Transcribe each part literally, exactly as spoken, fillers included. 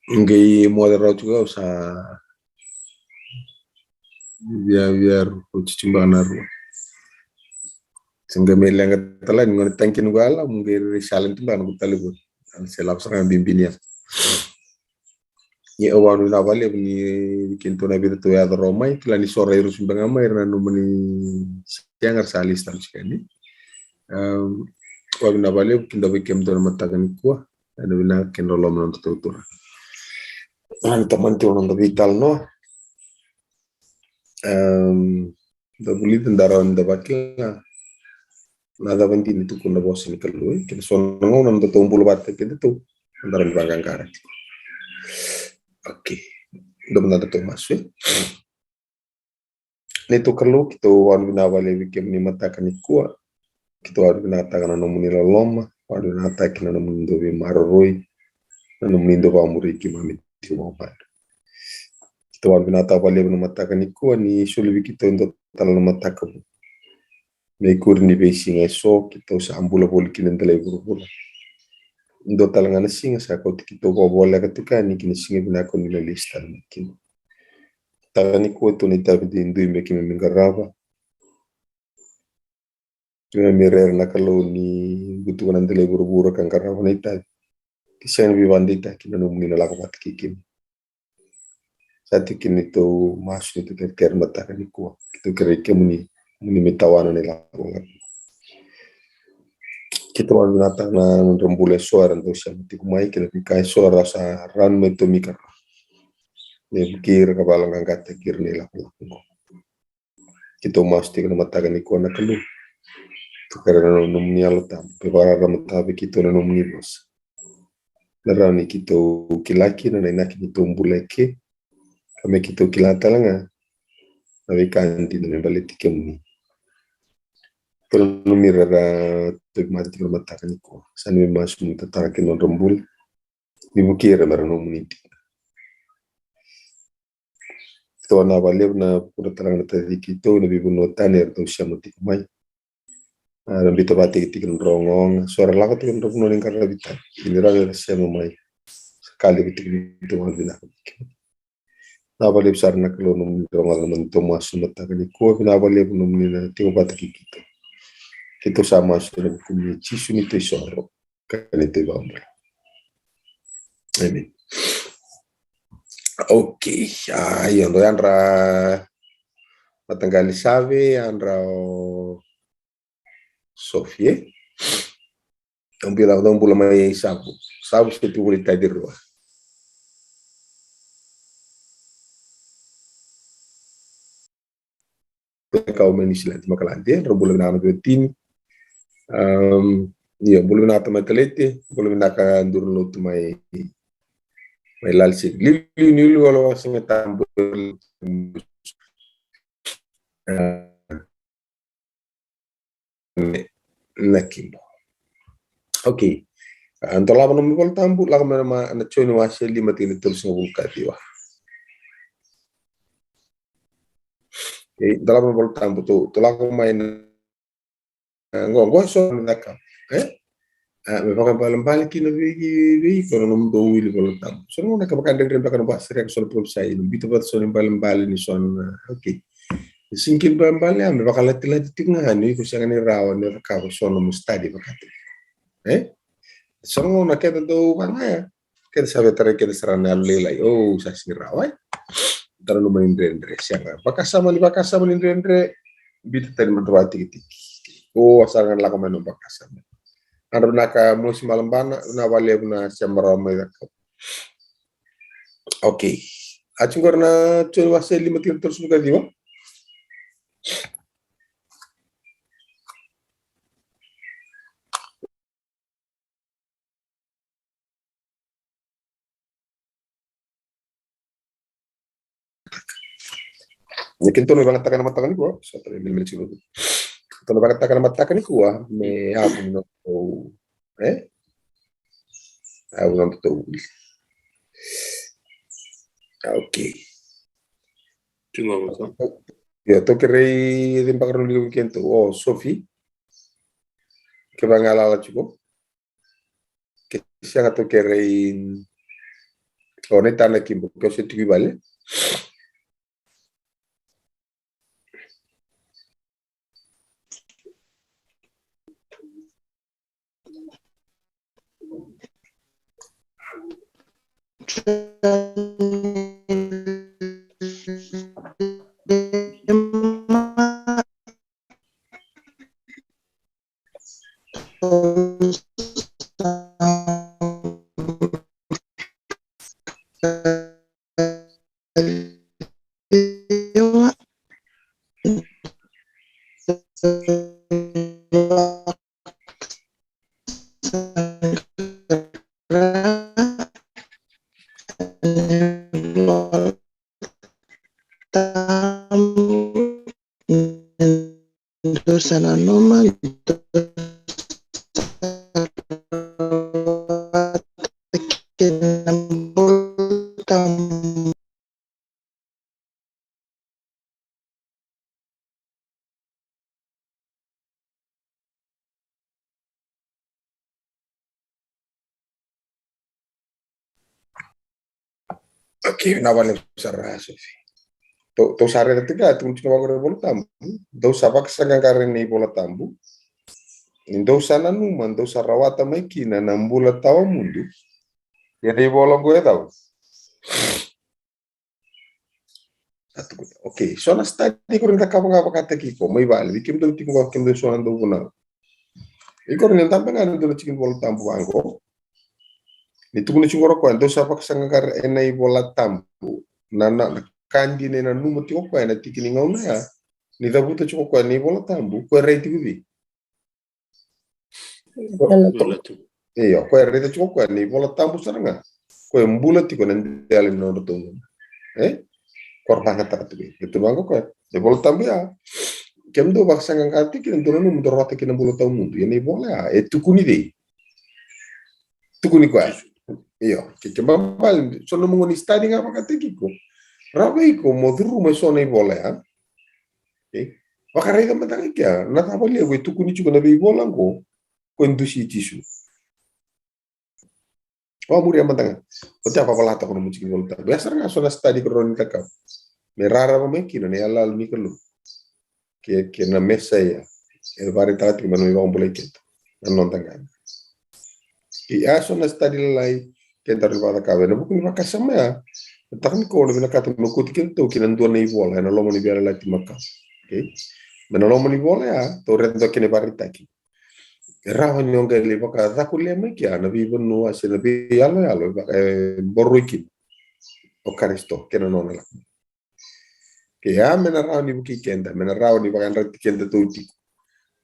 Qai moce rau tiko au sa via via rau titibaka na rua. Se qai mai leqa tale ni gona taqi ni qo yala mo qai rairai sala ni tibaka na ku tale qo. Se lako sara ga bibi ni yala. Ia au vakanuinui vakalevu ni keitou na vica tou yaco rawa mai kila ni so rairai rusu beka ga mai ra na nomuni sega ra sa lista na sikani. Au vakanuinui vakalevu kidavaki kemudou na mataka ni kua. Ena vinaka kei na loloma na noda tautura. Ena tamani tiko na noda veitalanoa. Em, da vulica da rawa ni da vakila na cava dina e tukuna na vosa ni Kalou, e kei na so na gauna na noda tou bula vata kei datou. Da rawa ni vaqaqara tiko. Okay. Da mada datou masu, e. Neitou Kalou, keitou vakanuinui vakalevu vei kemuni mataka ni kua. Keitou vakanuinui vinakataka na nomuni loloma, vakanuinui vinakataki na nomuni dau veimaroroi, na nomuni dau vakamuri keimami tiko vakamalua. Keitou vakanuinui vinakataka vakalevu na mataka ni kua ni soli vei keitou e dua tale na mataka vou. Me ikuri ni veisiga eso keitou sa bula voli kina e dela i vuravura. Dua tale ga na siga sa kauti keitou vakavoleka tiko yani ki na siga vinaka o ni na lesu tale mai kina. Mataka ni kua tou na itavi duidui me keimami qarava. Keimami rere na Kalou ni butuka na dela i vuravura ka qarava na itavi. Ke sega ni veivakadeitaki na nomuni na lako vata kei keimami. Sa tiko kina neitou masu, neitou kerekere mataka ni kua. Keitou kerei kemuni, muni me tawana na ilakolako. Keitou vakanuinui vinakataka na nodra bula eso era dau sema tiko mai kei na veika eso era sa rawa ni mai tomika rawa. Me vukei ira ka vakayaloqaqataki ira na ilakolako oqo. Keitou masu tiko na mataka ni kua na Kalou. Keitou kerea na nomuni Yalo Tabu me vakararamataka vei keitou na nomuni vosa. Me rawa ni keitou kila kina na inaki ni neitou bula eke. Ka me keitou kila tale ga na veika dina me baleti kemuni. Keitou nanumi ira era tauvimate tiko na mataka ni kua. Sa neimami masu me tatara kina nodra bula. Ni vukei ira me ra nomuni dina. Keitou vakanuinui vakalevu na vukudra tale ga na taci keitou ena veivanua tani era dau sema tiko mai. Era biuta vakatikitiki na nodra ogaoga, so era lako tiko ena nodra vanua ni qaravi tani. Ia ni rawa ni ra sema mai, sa ka levu tiko ni neitou vakanuinui vinaka vei kemuni. Vinaka vakalevu sara na Kalou nomuni rogoca na neitou masu mataka ni kua. Vinaka vakalevu nomuni na tiko vata kei keitou. Keitou sa masu ena vukumuni Jisu neitou isoro ka neitou ivakabula. Amen. Okay. A, io, dou yadra mataqali Save, yadra o Sofi, e? Dou bula, dou bula mai Savu. Savu se tu voli taci rua. Kau mai Niusiladi, Makaladi, e, dou bula vinaka na veiwatini. Am, io, bula vinaka tamai Talete, bula vinaka duru lotu mai, mai Laliseri. Liuliu ni ulu wala wala sega tabu. A, na kibo. Okay. A, dolava nomu iVola Tabu, lako mai na Joni wase lima tikina e tolusagavulu ka ciwa. Okay, dolava nomu iVola Tabu, tou, tou lako mai na, a, qo, qo so na ka. E? A, me vakaibalebale kina vei, vei iko na nomudou wili Vola Tabu. So na gauna ka vakadredre beka na vakasereka so na parofisai, na biuta vata so na ibalebale ni so na, okay. Ni sega ni kena ibalebale, a, me vakalatilati tiko ga ni iko sega ni rawa ni cakava so na nomu study vakataki. E? So na gauna keda dau vaka ya, keda sa via tarai keda sara na yalo lailai. O, sa sega ni rawa, e? Tara nomu ni dredre, sega. Vakasama ni, vakasama ni dredre, biuta tani mada vakatikitiki. O, a sara ga na lako mai na vakasama. Yadra vinaka mosi Malabana, vinaka vakalevu na sema rawa mai caka. Okay. A, tiko qori na Joni wase lima tikina tolusagavulu ka ciwa. Ni keitou na vakayagataka na mataka nikua, sa tara e mili mili tiko. Keitou na vakayagataka na mataka nikua me yavu ni nodatou, e? Yavu ni nodatou wili. Okay. Tiko vata. Ia, tou kerei cei beka na liga vei keitou, o Sofi. Kevaka ga lala tiko. Ke sega tou kerei O, na itana kibo, ke o se tiko i vale. Dou sa nanuma, dou sa rawata kina na bula tabu. Okay, na vale sara, Sofi. Tou, tou sa raica tiko, tou tiko vaqori iVola Tabu. Dou sa vakasaqaqara ena iVola Tabu. Ni dou sa nanuma, dou sa rawata mai kina na bula tawamudu. Ia na ivola oqo e cau. Sa tukuni. Okay, so na study qori ni cakava ga vakataki iko mai vale, vei kemudou tiko qo, kemudou so na dau vunau. Iko qori ni dabe ga na dua na tiki ni Vola Tabu vaqo. Ni tukuna tiko qori o koya, dou sa vakasaqaqara ena iVola Tabu. Na, na, na ka dina e nanuma tiko o koya ena tiki ni gauna ya. Ni cavuta tiko o koya na iVola Tabu, o koya rai tiko vei? Io, o koya e raica tiko o koya na iVola Tabu sara ga. O koya e bula tiko na dela ni nodratou gauna. E? Ko ra vagataka tiko. E tukuna vaqo o koya, na iVola Tabu ya. Kemudou vakasaqaqara tiko kina, dou nanuma, dou rawata kina na bula tawamudu. Ia na ivola ya e tukuni cei? Tukuni koya. Io, ke, ke babali, so na nomu gauna ni study ga vakataki iko. Rawa vei iko mo curuma e so na ivola ya. Okay. Vakaraica mada ga i kea na cava levu e tukuni tiko na veivola oqo, ko e dusi Jisu. Vakamuria mada ga. Oti a vavalata ko na nomu tiki ni Vola Tabu. Ya sara ga so na study ko rawa ni cakava. Me rarama mai kina na iyaloyalo ni Kalou. Kei, kei na Mesaia. E vakaraitaka tiko me na mai vakabulai keda. Na noda qai. Ia so na study lalai keda rawa ni vakacakava ena vuku ni vakasama ya. Na takanikau na vinakata me kauti kedatou kina dua na ivola ena loma ni Veiyalayalati Makawa. Okay? Me na loma ni vola ya, tou raica dua kena ivakaraitaki. E rawa ni o qai lai vakacakulea mai kea na veivanua se na veiyaloyalo e boroi kina o Karisito kei na nona lako. Ke ya me na rawa ni vukei keda, me na rawa ni vakayadrati kedatou tiko.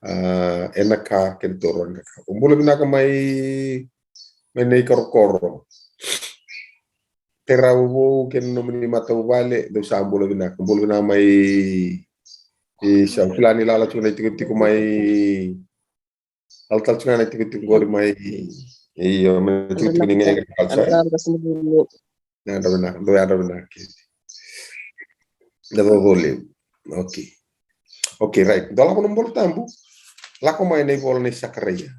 A, ena ka kedatou rawa ni cakava. Bula vinaka mai, mai na ikorokoro. Keirau vou kei na nomuni matavuvale, dou sa bula vinaka. Bula vinaka mai, i sa kila ni lala tiko na itikotiko mai. Lala tale tiko ga na itikotiko qori mai. Io, mai na itikotiko ni Qeqeta. Na yadra vinaka, dou yadra vinaka kece. Na caucau levu. Okay. Okay, right. Dou lako na Vola Tabu. Lako mai na ivola nei Sakaraia.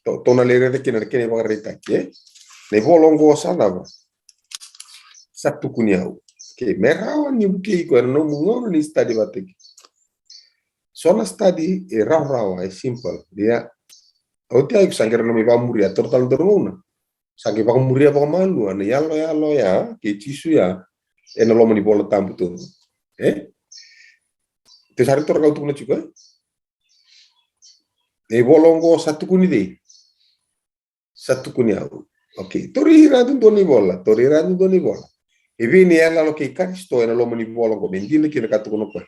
Tou, tou na lai raica kina na kena ivakaraitaki, e? Na ivola oqo sa cava? Sa tukuni au. Okay, me rawa ni vukei iko ena nomu gauna ni study vata kei. So na study e rawarawa, e simple. Ia, oti ya iko sa qai rawa ni mai vakamuria, toro tale dua na gauna. Sa qai vakamuria vakamalua na iyaloyalo ya kei Jisu ya ena loma ni Vola Tabu taucoko. E? Tou sa raica toro kau tukuna tiko, e? Na ivola oqo sa tukuni cei? Sa tukuni au. Okay, tou raica dua na ivola, tou raica dua na ivola. E vei na iyaloyalo kei Karisito ena loma ni vola oqo, me dina kina ka tukuna o koya.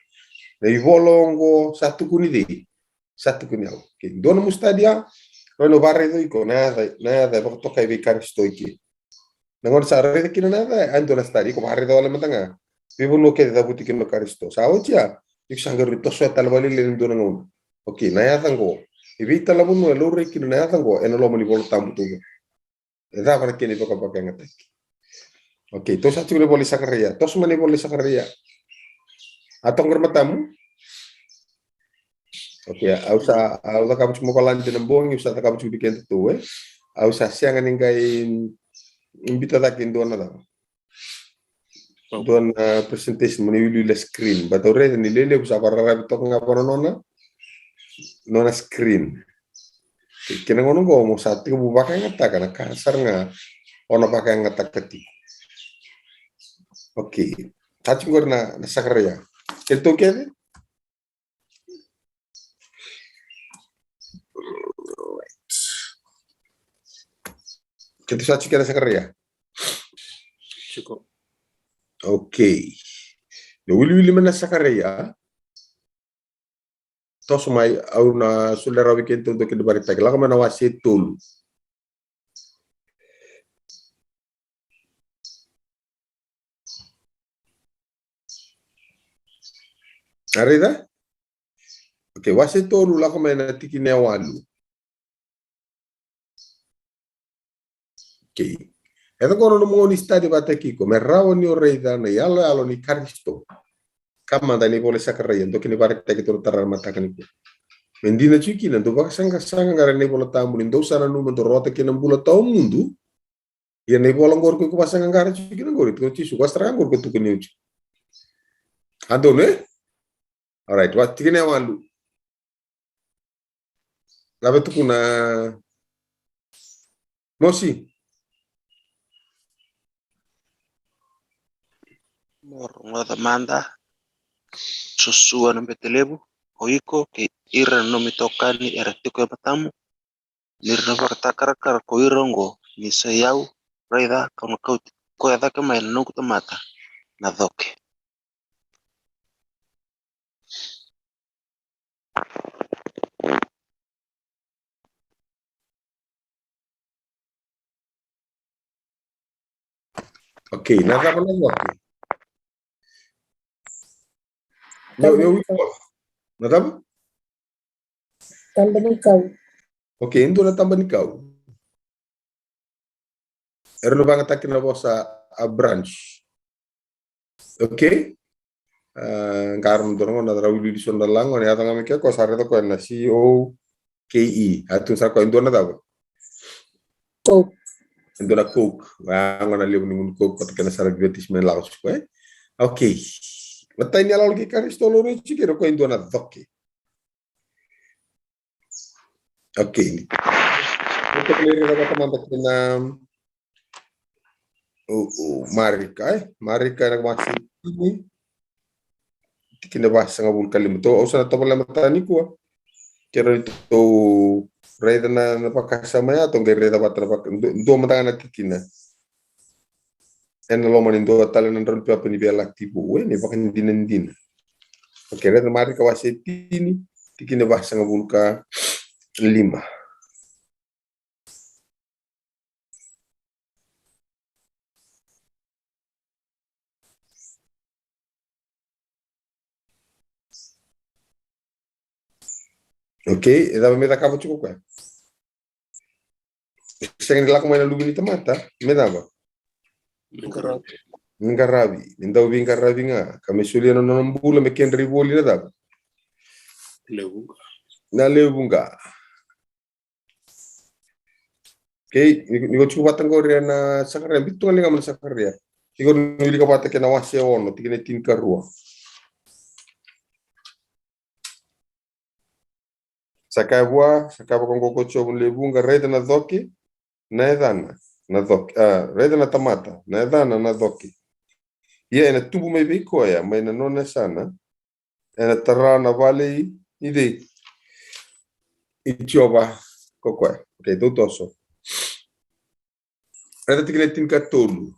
Na ivola oqo sa tukuni cei? Sa tukuni au. Okay, dua nomu study ya, rawa ni o vakaraica iko na yaca, na yaca e vakatokai vei Karisito i ke. Na gauna sa raica kina na yaca, a dua na study, iko vakaraica wale mada ga. Veivanua kece e cavuti kina o Karisito. Sa oti ya, iko sa qai rawa ni tosoya tale vakalailai ena dua na gauna. Okay, na yaca oqo. E vei tale na vanua e laurai kina na yaca oqo ena loma ni Vola Tabu taucoko. E cava na kena ivakavakayagataki? Okay, tou sa tiko na ivola i Sakaraia. Toso mai na ivola i Sakaraia. A toka qori matamu? Okay, au sa, au cakava tiko mai Okaladi na bogi, au sa cakava tiko vei kedatou, e. Au sa sega ni qai, Biuta cake e dua na cava? Dua na presentation mo ni wiliwili screen. But au raica ni lelevu sa vakararavi toka ga vua na nona, nona screen. Kei na gauna oqo mo sa tekivu vakayagataka na ka sara ga o na vakayagataka tiko. Okay. Sa tiko qori na, na Sakaraia. Keitou kece? Keitou sa tiko na Sakaraia? Tiko. Okay. Na wiliwili mai na Sakaraia. Toso mai, au na solia rawa vei keitou dua kena vakaraitaki. Lako mai na wase tolu. A raica? Okay, wase tolu, lako mai na tikina e walu. Okay. E caka na nomu gauna ni study vata kei iko me rawa ni o raica na iyaloyalo ni Karisito. Ka mada na ivola i Sakaraia, dua kena ivakaraitaki tou na tara ena mataka nikua. Me dina tiko kina, dou vakasaqasaqa ga ena iVola Tabu ni dou sa nanuma dou rawata kina na bula tawamudu. Ia na ivola oqori ko iko vakasaqaqara tiko kina oqori, tukuna o Jisu, ko sara ga oqori ko tukuni oti. A donu, e? Alright, wa tikina e walu. Cava e tukuna, Mosi? Mo rogoca mada, Josua na bete levu, o iko kei ira na nomu itokani era tiko e matamu, ni ra na vakatakarakara ko ira oqo, ni sa i au, raica, kau na kauti koya cake mai na noqu tamata na coke. Okay, na cava na coke? Meu, meu, na cava? Taba ni kau. Okay, e dua na taba ni kau. Era na vakayagataka na vosa a branch. Okay? A, qara na dua na gauna, na ra wiliwili so na lago, na yaca ga mai ke ko sa raica koya na C O K E. A tu sara koya e dua na cava? Coke. E dua na Coke. A, gauna levu ni gunu Coke, koto kena sara advertisement lako tiko, e? Okay. Matai ni iyaloyalo kei Karisito, lo rui tiko, e koya e dua na coke. Okay. Tou na raica vata mada kina, o, o Marika, e? Marika ena wase tini. Tikina vasagavulu ka lima. Tou, au sa na tovolea mada nikua. Ke rawa ni tou raica na, na vakasama ya, tou qai raica vata na vaka, dua, dua mada ga na tikina. Ena loma ni dua tale na drau ni pepa ni Veiyalayalati Vou, e, ni vakadinadina. Okay, raica Marika wase tini, tikina vasagavulu ka lima. Okay, e cava me cakava tiko o koya? Sega ni lako mai na Luve ni tamata me cava? Me qaravi. Me qaravi, me dau veiqaravi ga, ka me solia na nona bula me kedra ivoli na cava? Lewe vuqa. Na lewe vuqa. Okay, ni, ni ko tiko vata qori ena Sakaraia, biuta tu ga liga mai na Sakaraia. Ni ko ni wilika vata kei na wase ono, tikina e tinikarua. Sa kaya vua, sa kaya vakaoqo ko Jiova na lewe vuqa, raica na coke, na yacana, na coke, a, raica na tamata, na yacana, na coke. Ia ena tubu mai vei koya, mai na nona yasana, ena tara na vale i, i cei? I Jiova ko koya. Okay, dou toso. Raica tikina e tinikatolu.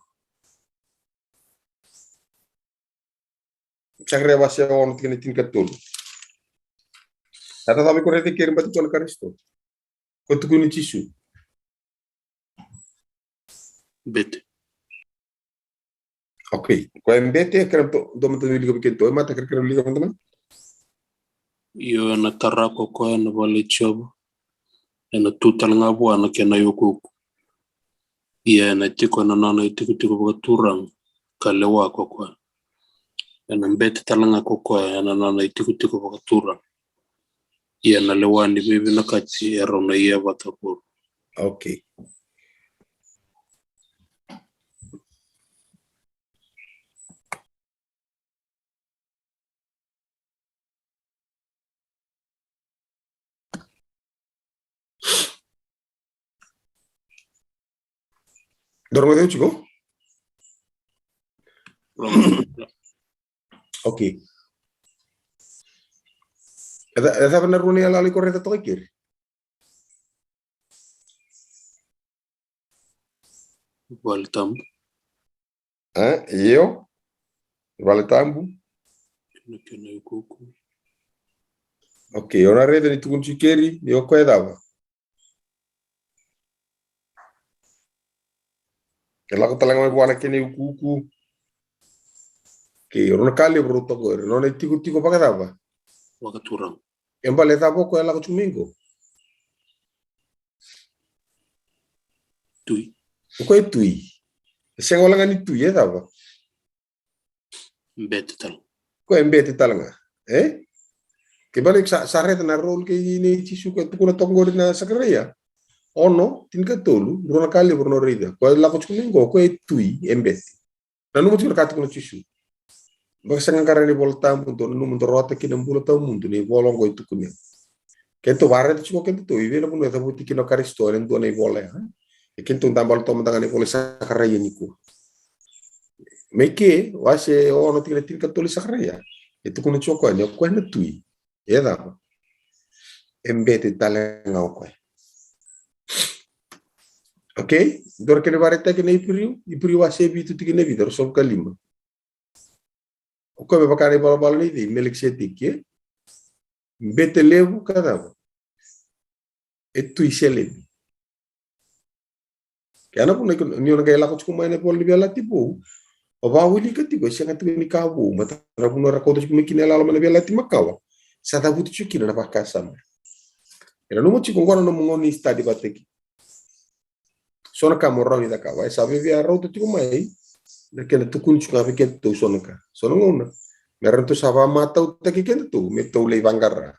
Sakaria wase ono tikina e tinikatolu. Sa cava ko raica keri bati ko na Karisito? Ko tukuni Jisu. Bete. Okay. Ko e bete, kere to, dou mata ni wilika vei keitou. E mata, kere, kere wilika mada mai. Io, ena tara ko koya na vale i Jiova. Ena tu tale ga vua na kena iukuuku. Ia ena tiko ena nona itikotiko vakaturaga ka lewa ko koya. Ena bete tale ga ko koya ena nona itikotiko vakaturaga. Ia na lewa ni veivinakati e rau na ia vata vuru. Okay. Dou rogoca tiko? Okay. E cava na rua na iyaloyalo iko raica toka i keri? Vale Tabu. A, io. Vale Tabu. Kena, kena iukuuku. Okay, o na raica ni tukuni tiko i keri ni o koya e cava? E lako tale ga mai vua na kena iukuuku. Okay, o na ka levu rau toka qori. O na itikotiko vakacava? Vakaturaga. E bale cava o koya e lako tiko mai qo? Tui. O koya e tui. E sega wale ga ni tui, e cava? Bete tale. Koya e bete tale ga. E? Ke bale sa, sa raica na role kei nei Jisu koya tukuna toka qori na Sakaraia. Ono, tinikatolu, rua na ka levu rau na raica. Koya e lako tiko mai qo, koya e tui, e bete. Nanuma tiko na ka tukuna Jisu. Vakasaqaqara na iVola Tabu, dou nanuma, dou rawata kina na bula tawamudu, na ivola oqo e tukuni au. Kedatou vakaraica tiko kedatou, i vei na vanua e cavuti kina o Karisito ena dua na ivola ya. E kedatou dabe tale toka mada ga na ivola i Sakaraia nikua. Mai ke, wase ono tikina tinikatolu i Sakaraia. E tukuna tiko o koya ni o koya na tui. E cava? E bete tale ga o koya. Okay? Dua na kena ivakaraitaki na Iperiu, Iperiu wase vitu tikina vitu, ruasagavulu ka lima. O koya me vaka na ivalavala nei cei? Melikiseteki, e? Bete levu ka cava? E tui Selemi. Kena vuna ni o na qai lako tiko mai na ivola ni Veiyalayalati Vou, o vakawilika tiko e sega tiko ni ka vou, matana vuna era kauta tiko mai kina e lala mai na Veiyalayalati Makawa, sa cavuti tiko kina na vakasama. E nanuma tiko qo na nomu gauna ni study vata kei. So na ka mo rawa ni cakava, e sa via rauta tiko mai na kena tukuni tiko ga vei kedatou so na ka. So na gauna me rawa ni tou sa vakamatautaki kedatou me tou lai vaqara.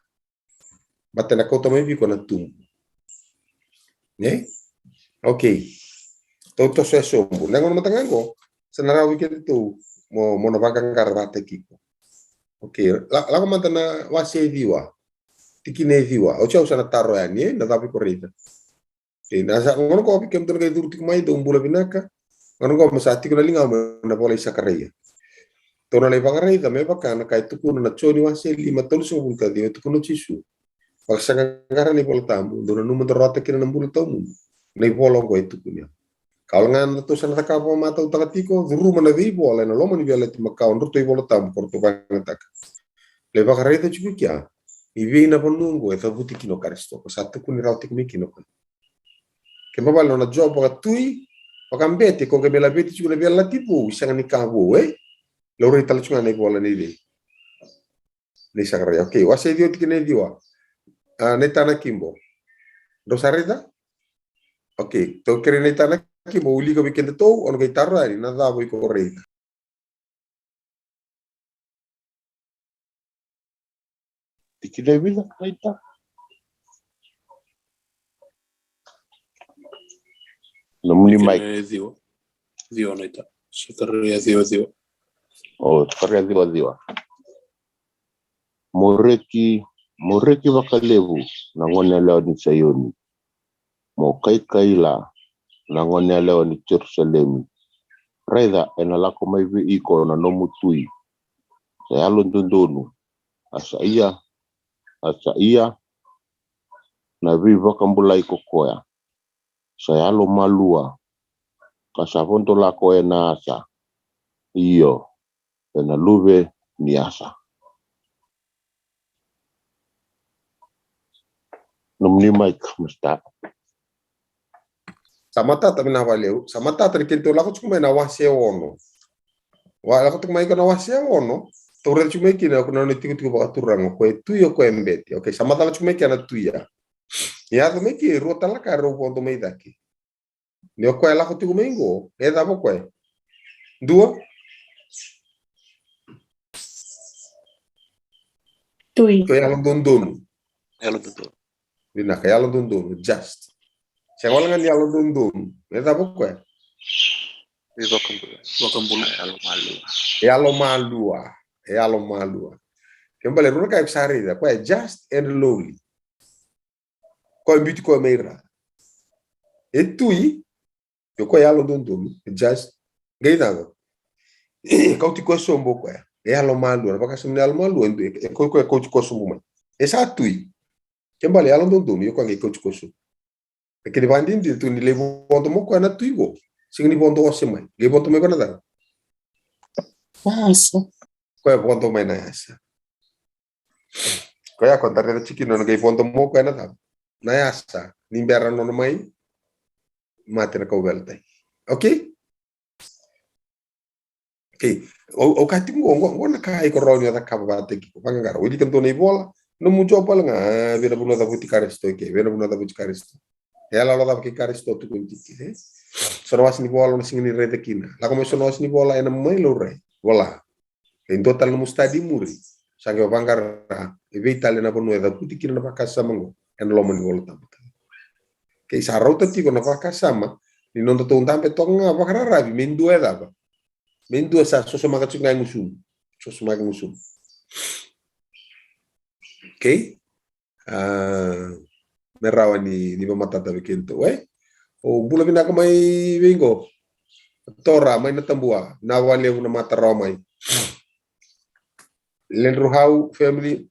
Baleta na kauta mai vei iko na tubu. Ne? Okay. Tou toso e sobu. Na gauna mada ga qo, sa na rawa vei kedatou mo, mo na vaqaqara vata kei iko. Okay. La, lako mada na wase e ciwa. Tikina e ciwa. Oti au sa na taro yani, e? Na cava iko raica? E, na sa, gauna qo vei kemudou na qai curu tiko mai, dou bula vinaka. Gauna qo me sa tiko na ligamu ena vola i Sakaraia. Tou na lai vakaraica me vaka na ka e tukuna na Joni wase lima, tolusagavulu ka ciwa, e tukuna o Jisu. Vakasaqaqara na iVola Tabu, dou nanuma, dou rawata kina na bula tawamudu, na ivola oqo e tukuni au. Ka wale ga na tou sa na cakava vakamatautaka tiko, curuma na veivola ena loma ni Veiyalayalati Makawa, nodratou iVola Tabu ko ratou vakayagataka. Lai vakaraica tiko i kea i vei na vanua oqo e cavuti kina o Karisito, ko sa tukuni rawa tiko mai kina o koya. Kena ibalebale na nona job vakatui, vakabete, ko qai mai laveti tiko na Veiyalayalati Vou, sega ni ka vou, e? Laurai tale tiko ga na ivola nei cei? Nei Sakaraia. Okay, wase e ciwa tikina e ciwa. A, nei Tana Kibo. Drau sa raica? Okay, tou kerei nei Tana Kibo wilika vei kedatou, o na qai taro yani na cava iko raica. Tikina e vica, naita? Nomuni mai. Tikina e ciwa. Ciwa, naita. Sakaraia ciwa ciwa. O, Sakaraia ciwa ciwa. Mo reki, mo reki vakalevu na goneyalewa ni Saioni. Mo kaikaila na goneyalewa ni Jerusalemi. Raica, ena lako mai vei iko na nomu tui. Sa yalododonu, a sa ia, a sa ia na veivakabulai ko koya. Sa yalomalua, ka sa vodo lako ena asa. Io, ena luve ni asa. Nomuni mic, Mister. Sa matata, vinaka vakalevu. Sa matata ni keitou lako tiko mai na wase ono. Wa, lako tiko mai iko na wase ono. Tou raica tiko mai kina na nona itikotiko vakaturaga, o koya e tui, o koya e bete. Okay, sa matata tiko mai kina na tui ya. Ni yaco mai ke, rua tale na ka rau vodo mai cake. Ni o koya e lako tiko mai qo, e cava o koya? Dua? Tui. Koya e yalododonu. Yalododonu. Vinaka, yalododonu, just. Sega wale ga ni yalododonu. E cava o koya? Veivakabula. Vakabula. Yalomalua. Yalomalua. Yalomalua. Kena ibalebale, rua na ka iko sa raica, koya e just and lowly. Koya e biuti koya mai ra. E tui, Io, koya yalododonu, e just qai cava? Kauti koya sobu o koya. E yalomalua, na vakasama ni yalomalua, e, e, e koya, koya kauti koya sobu mai. E sa tui. Kena ibalebale yalododonu, io, koya qai kauti koya sobu. E kena ivakadinadina tu ni lai vodo mai o koya na tui qo. Sega ni vodo ose mai. Qai vodo mai o koya na cava? Yasa. Koya vodo mai na yasa. Koya ko da raica tiko kina na qai vodo mai o koya na cava? Na yasa. Ni bera nona mai mate na kauveilatai. Okay? Okay. Au, au kaya tiko qo, qo, qo na ka iko rawa ni o cakava vata kei iko. Vaqaqara, wilika dua na ivola, nomu job wale ga, a, vei na vanua cavuti Karisito, okay, vei na vanua cavuti Karisito. E yaloyalo cava kei Karisito tukuni tiko, e? So na wase ni vola o na sega ni raica kina. Lako mai so na wase ni vola ena mai laurai. Vola. E dua tale nomu study muri. Sa qai vaqara, e vei tale na vanua e cavuti kina na vakasama qo ena loma ni Vola Tabu. Kei sa rauta tiko na vakasama ni nodatou dabe toka ga vakararavi me dua e cava? Me dua sa sosomaka tiko ga e gusumu. Sosomaka e gusumu. Okay? A, me rawa ni, ni vamatata vei kedatou, e? O bula vinaka mai vei qo. Tora mai na Tabua, na vakalevu na mata rawa mai. Lendru Hau family,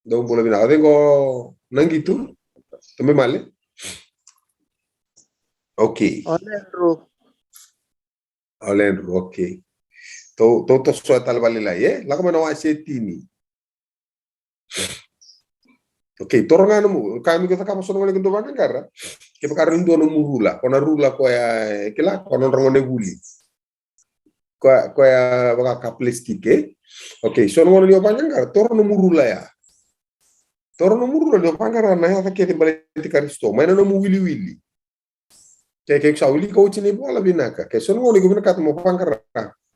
dou bula vinaka. O cei qo na qito? Tamai Male? Okay. O Lendru. O Lendru, okay. Tou, tou toso tale vakalailai, e? Lako mai na wase e tini. Okay, toro ga nomu, ka me ko cakava so na gone ko dou vaqaqara. Kevaka rawa ni dua nomu rula, ko na rula koya, e, kila, ko na nodra gone vuli. Koya, koya vaka ka plastic, e? Okay, so na gone ni o vaqaqara, toro nomu rula ya. Toro nomu rula ni o vaqara na yaca kece baleti Karisito. Mai na nomu wiliwili. Ke, ke sa wilika oti na ivola vinaka. Ke so na gauna iko vinakata mo vaqara,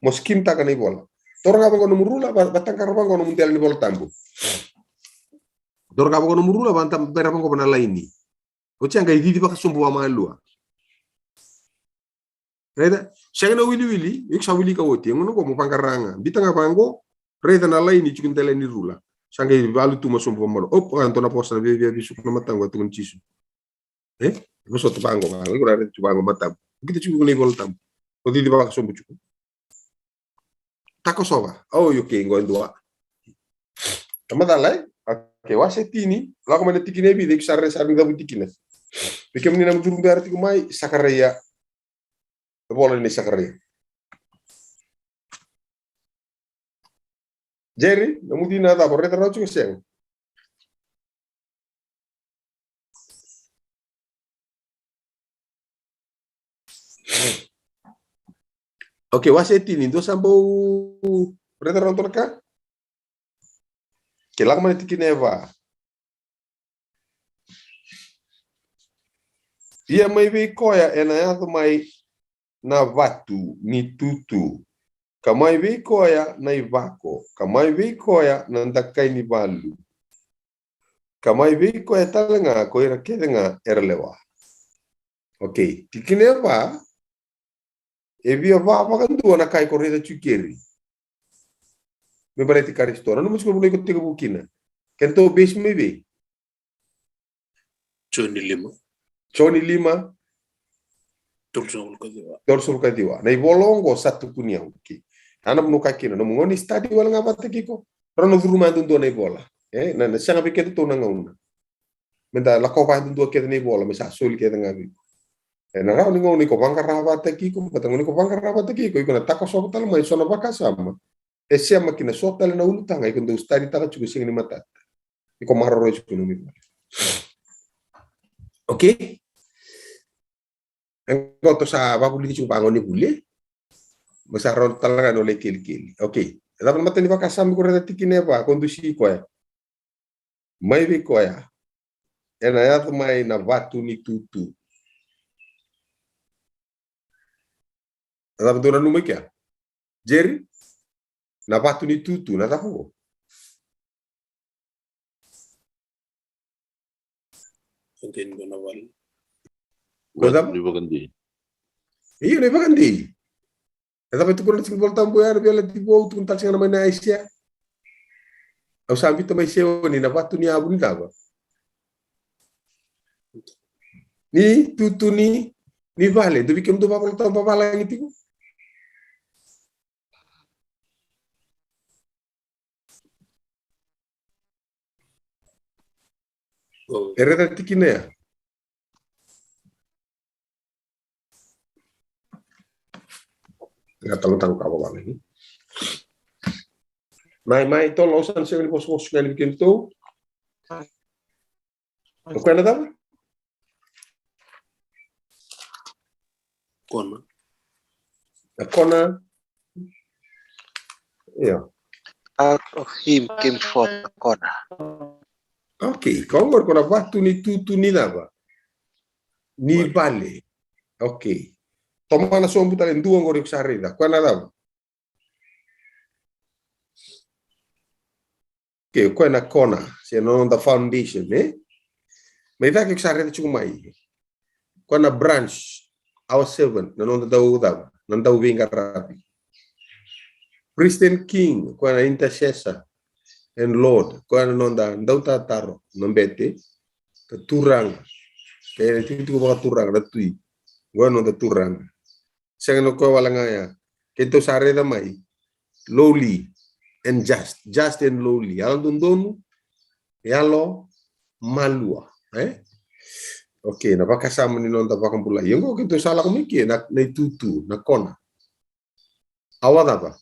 mo skimtaka na ivola. Toro ga vaqo nomu rula, va, vataqara vaqo nomu dela ni Vola Tabu. Toro ga vaqo nomu rula, va, bera vaqo va na laini. Oti ya qai cici vakasobu vakamalua. Raica? Sega na wiliwili, iko sa wilika oti. E gauna qo mo vaqara ga. Bita ga vaqo, raica na laini tiko dela ni rula. Sa qai valu tu ma sobu vakamalua. Op, a, dua na vosa na viavia vesuka na mataqu, a tukuna Jisu. E? Vosota vaqo, vaqo, iko ra raica tu vaqo matamu. Kita tiko na iVola Tabu. O cici vakasobu tiko. Takosova. O, io, okay, qo e dua. Tamacala, e? Okay, wase tini, lako mai na tikina e vica, iko sa raica sara ni cavuti kina. Vei kemuni na muduru bera tiko mai, Sakaraia. Vola ni Sakaraia. Jerry, nomu tikina cava, raica rawa tiko sega? Okay, wase tini, dua sa bau raica rawa tu na ka? Ke lako mai na tikina e va. Ia mai vei koya ena yaco mai na vatu ni tutu, ka mai vei koya na ivako, ka mai vei koya na dakai ni valu, ka mai vei koya tale ga ko ira kece ga era lewa. Okay, tikina e va, e via va vakadua na ka iko raica tu keri. Me baleti Karisito. Nanuma tiko na vuna iko tekivu kina. Kedatou base mai vei? Joni lima. Joni lima. Tolusagavulu ka ciwa. Tolusagavulu ka ciwa. Na ivola oqo sa tukuni au. Okay. A na vuna ka kina. Nomu gauna ni study wale ga vata kei iko. Rau na curuma yadudua na ivola. E, na, na sega vei kedatou na gauna. Meda lakova yadudua kece na ivola, me sa soli kece ga vei iko. E, na rawa ni gauna iko vaqara vata kei iko, vata gauna iko vaqara vata kei iko, iko na takosova tale mai so na vakasama. E sema kina so tale na ulutaga, iko dau study taka tiko sega ni matata. Iko maroroi tiko nomu ivola. Okay? E qo tou sa vavulici tiko vaqo ni vuli. Me sa rawa tale ga ni o lai kelikeli. Okay. E cava na matanivakasama iko raica tikina e va, ko dusi koya. Mai vei koya. Ena yaco mai na vatu ni tutu. Na cava dou nanuma i kea? Jerry? Na vatu ni tutu, na cava qo? Vatu ni vakadei. Io, na ivakadei. E cava e tukuna na tiki ni Vola Tabu ya, na veiyalayalati vou, tukuna tale tiko ga mai na Aisea. Au sa biuta mai Saioni na vatu ni yavu ni cava? Ni tutu ni Ni vale, dou vei kemudou vavolatabu vavalagi tiko. E raica tikina ya. Ga talo talo ka vavalagi. Mai, mai, tolo, au sa na sega ni vosovoso ga ni vei kemudou. O koya na cava? Kona. Na kona. Io. Out of him came forth the kona. Okay, ko qori ko na vatu ni tutu ni cava? Ni vale. Okay. Tomana sobu tale dua qori ko sa raica. Koya na cava? Ke o koya na kona, se na noda foundation, e? Mai cake ko sa raica tiko mai. Koya na branch, our servant, na noda dau cava, na dau veiqaravi. Priest and king, koya na intercessor and Lord, koya na noda dau tataro, na bete, ka turaga. Ke na tiko vakaturaga, na tui. Koya na noda turaga. Sega ni koya wale ga ya. Keitou sa raica mai. Lowly and just. Just and lowly. Yalododonu. Yalomalua. E? Okay, na vakasama ni noda vakabulai. Ia qo keitou sa lako mai ke na, na itutu, na kona. Our cava?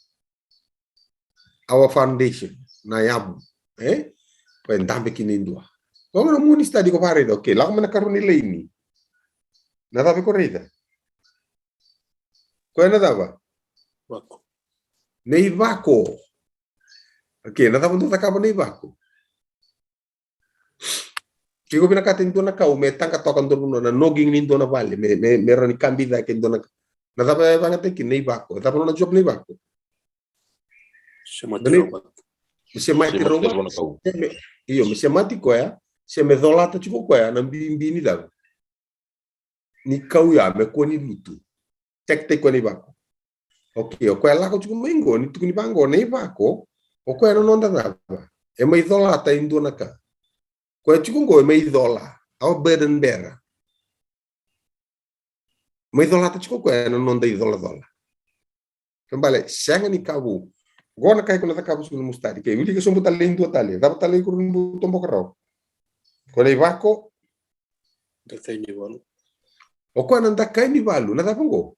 Our foundation, na yavu, e? Ko e dabe kina e dua. Ko na mua ni study ko vakaraica, okay, lako mai na karua ni laini. Na cava ko raica? Ko e na cava? Vako. Na ivako. Okay, na cava dou cakava na ivako? Ke ko vinakata e dua na kau me taqa toka dua na vanua, na knocking ni dua na vale, me, me, me rawa ni kabi cake e dua na kau. Na cava e vakayagataki kina? Na ivako. E cava nona job na ivako? Semati rau vata. Me semati rau vata. Se me, io, me semati koya, se me colata tiko koya na bibi ni cava? Ni kau ya me kua ni lutu. Tekiteki koya na ivako. Okay, o koya lako tiko mai qo, ni tukuni vaqo, na ivako, o koya na noda cava? E mai colata e dua na ka. Koya tiko qo e mai cola. Our burden bearer. Mai colata tiko koya na noda icolacola. Ke bale, sega ni ka vou. Qo na ka iko na cakava tiko na nomu study. Ke wilika sobu tale e dua tale. Cava tale iko na nomu toboka rawa? Ko na ivako. Dakai ni valu. O koya na dakai ni valu. Na cava qo?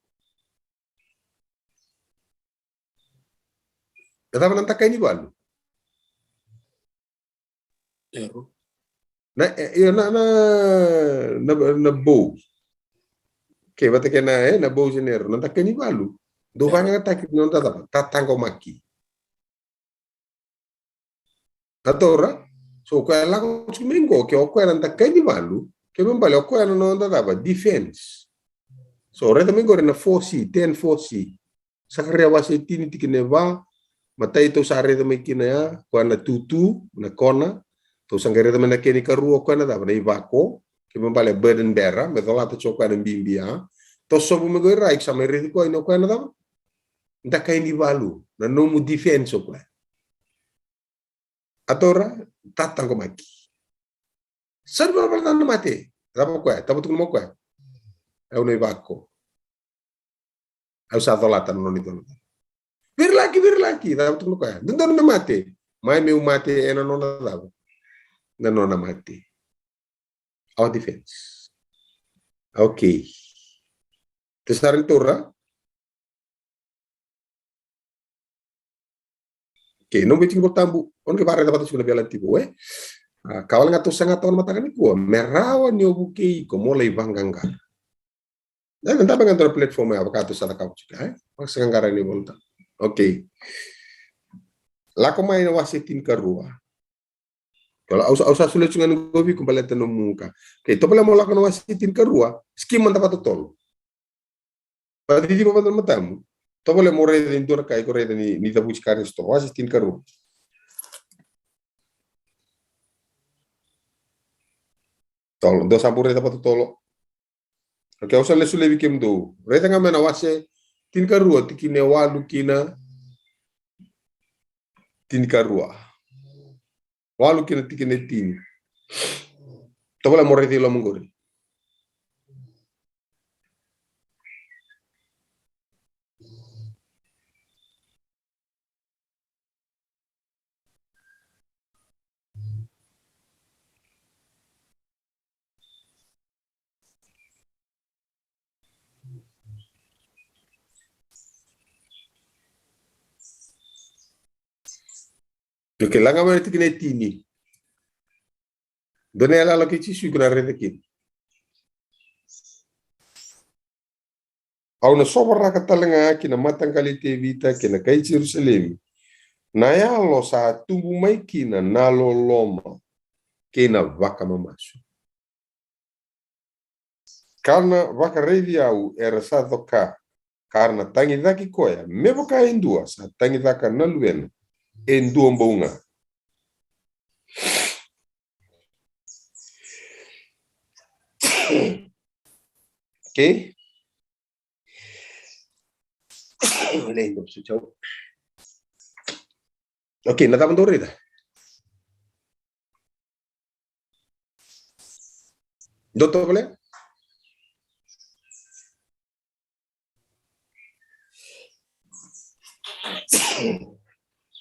Na cava na dakai ni valu? Ero. Na, e, io, na, na, na, na bou. Ke vata ke na, e, na bou se na ero. Na dakai ni valu. Dou vakayagataki na noda cava? Tataqomaki. A taura? So, o koya lako tiko mai qo, ke o koya na dakai ni valu, ke me bale, o koya na noda cava? Defense. So, raica mai qori na four C, ten four C. Sakaria wase tini tikina e va, matai tou sa raica mai kina ya, koya na tutu, na kona, tou sa qai raica mai na kena ikarua, koya na cava, na ivako, ke me bale burden bearer, me colata tiko koya na bibi ya. Tou sobu mai qo i ra, iko sa mai raici koya, ina koya na cava? Dakai ni valu, na nomu defense o koya. A taura, tataqomaki. Sa ni valavala na mate. Cava koya, tava tukuna mo koya. Au na ivako. Au sa colata na nona icolacola. Virilaki, virilaki, cava tukuna koya. Dodonu me mate. Mai meu mate, ena nona cava? Na nona mate. Our defense. Okay. Te sara ni taura. Okay, nomu veitiki Vola Tabu, o na qai vakaraica vata tiko na veiyalayalati vou, e? A, ka wale ga tou saga toka na mataka nikua, me rawa ni o vukei iko mo lai vaqaqara. E, na dabe ga dua na platform ya, vaka tou sa cakava tiko, e? Vakasaqaqara ni Vola Tabu. Okay. Lako mai na wase tinikarua. Au sa, au sa solia tiko ga ni qo vei iko baleta nomu ka. Okay, tovolea mo lako na wase tinikarua, skip mada vakatotolo. Vakaciciva mada na matamu. Tovolea mo raica e dua na ka iko raica ni, ni cavuti Karisito. Wase tinikarua. Tolo, dou sa bau raica vakatotolo. Okay, au sa lesu laivi kemudou. Raica ga mai na wase tinikarua, tikina e walu ki na tinikarua. Walu ki na tikina e tini. Tovolea mo raica i loma qori. Okei, laga mai na tikina e tini. Dua na yalayala kei Jisu iko na raica kina. Au na sovaraka tale ga ki na mataqali Tevita kei na kai Jerusalemi na yalo sa tubu mai kina na loloma kei na vakamamasu. Ka na vakaraici au era sa coka, ka ra na tagicaki koya me vaka e dua sa tagicaka na luvena e dua bau ga. Okei. Okei, na cava dou raica? Dou tovolea?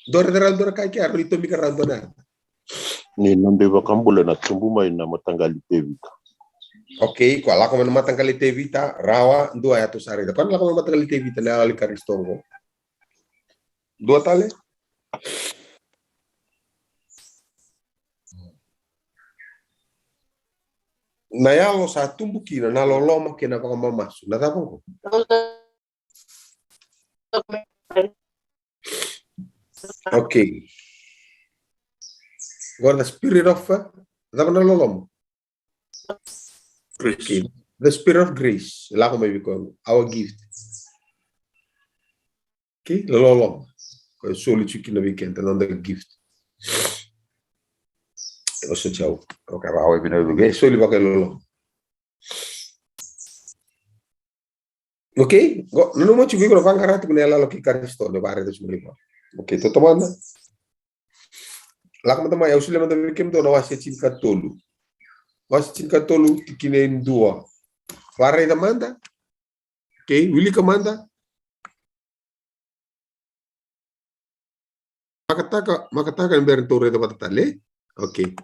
Dou raica rawa, dou raica ka kea, rawa ni tomika rawa dou na. Ni noda iVakabula na tubu mai na mataqali Tevita. Okei, ko a lako mai na mataqali Tevita, rawa, dua ya tou sa raica. Ko a na lako mai na mataqali Tevita, na yalo i Karisito qo. Dua tale. Na yalo sa tubu kina na loloma kei na vakamamasu. Na cava qo? Okei. Qo na spirit of, uh, cava na loloma? Grace. Okei. The spirit of grace. Lako mai vei koya, our gift. Okei, loloma. Ko e soli tiko kina vei keda na noda gift. E oso tiko. Oka rawa e vina vei, e soli vaka e loloma. Okei, qo nanuma tiko iko na vaqara tiko na yalayala kei Karisito, na vakaraica tiko mai qo. Okei, tou tomana. Lako mada mai, au solia mada vei kemudou na wase tinikatolu. Wase tinikatolu, tikina e dua. Vakaraica mada. Okei, wilika mada. Makataka, makataka ni bera ni tou raica vata tale. Okei.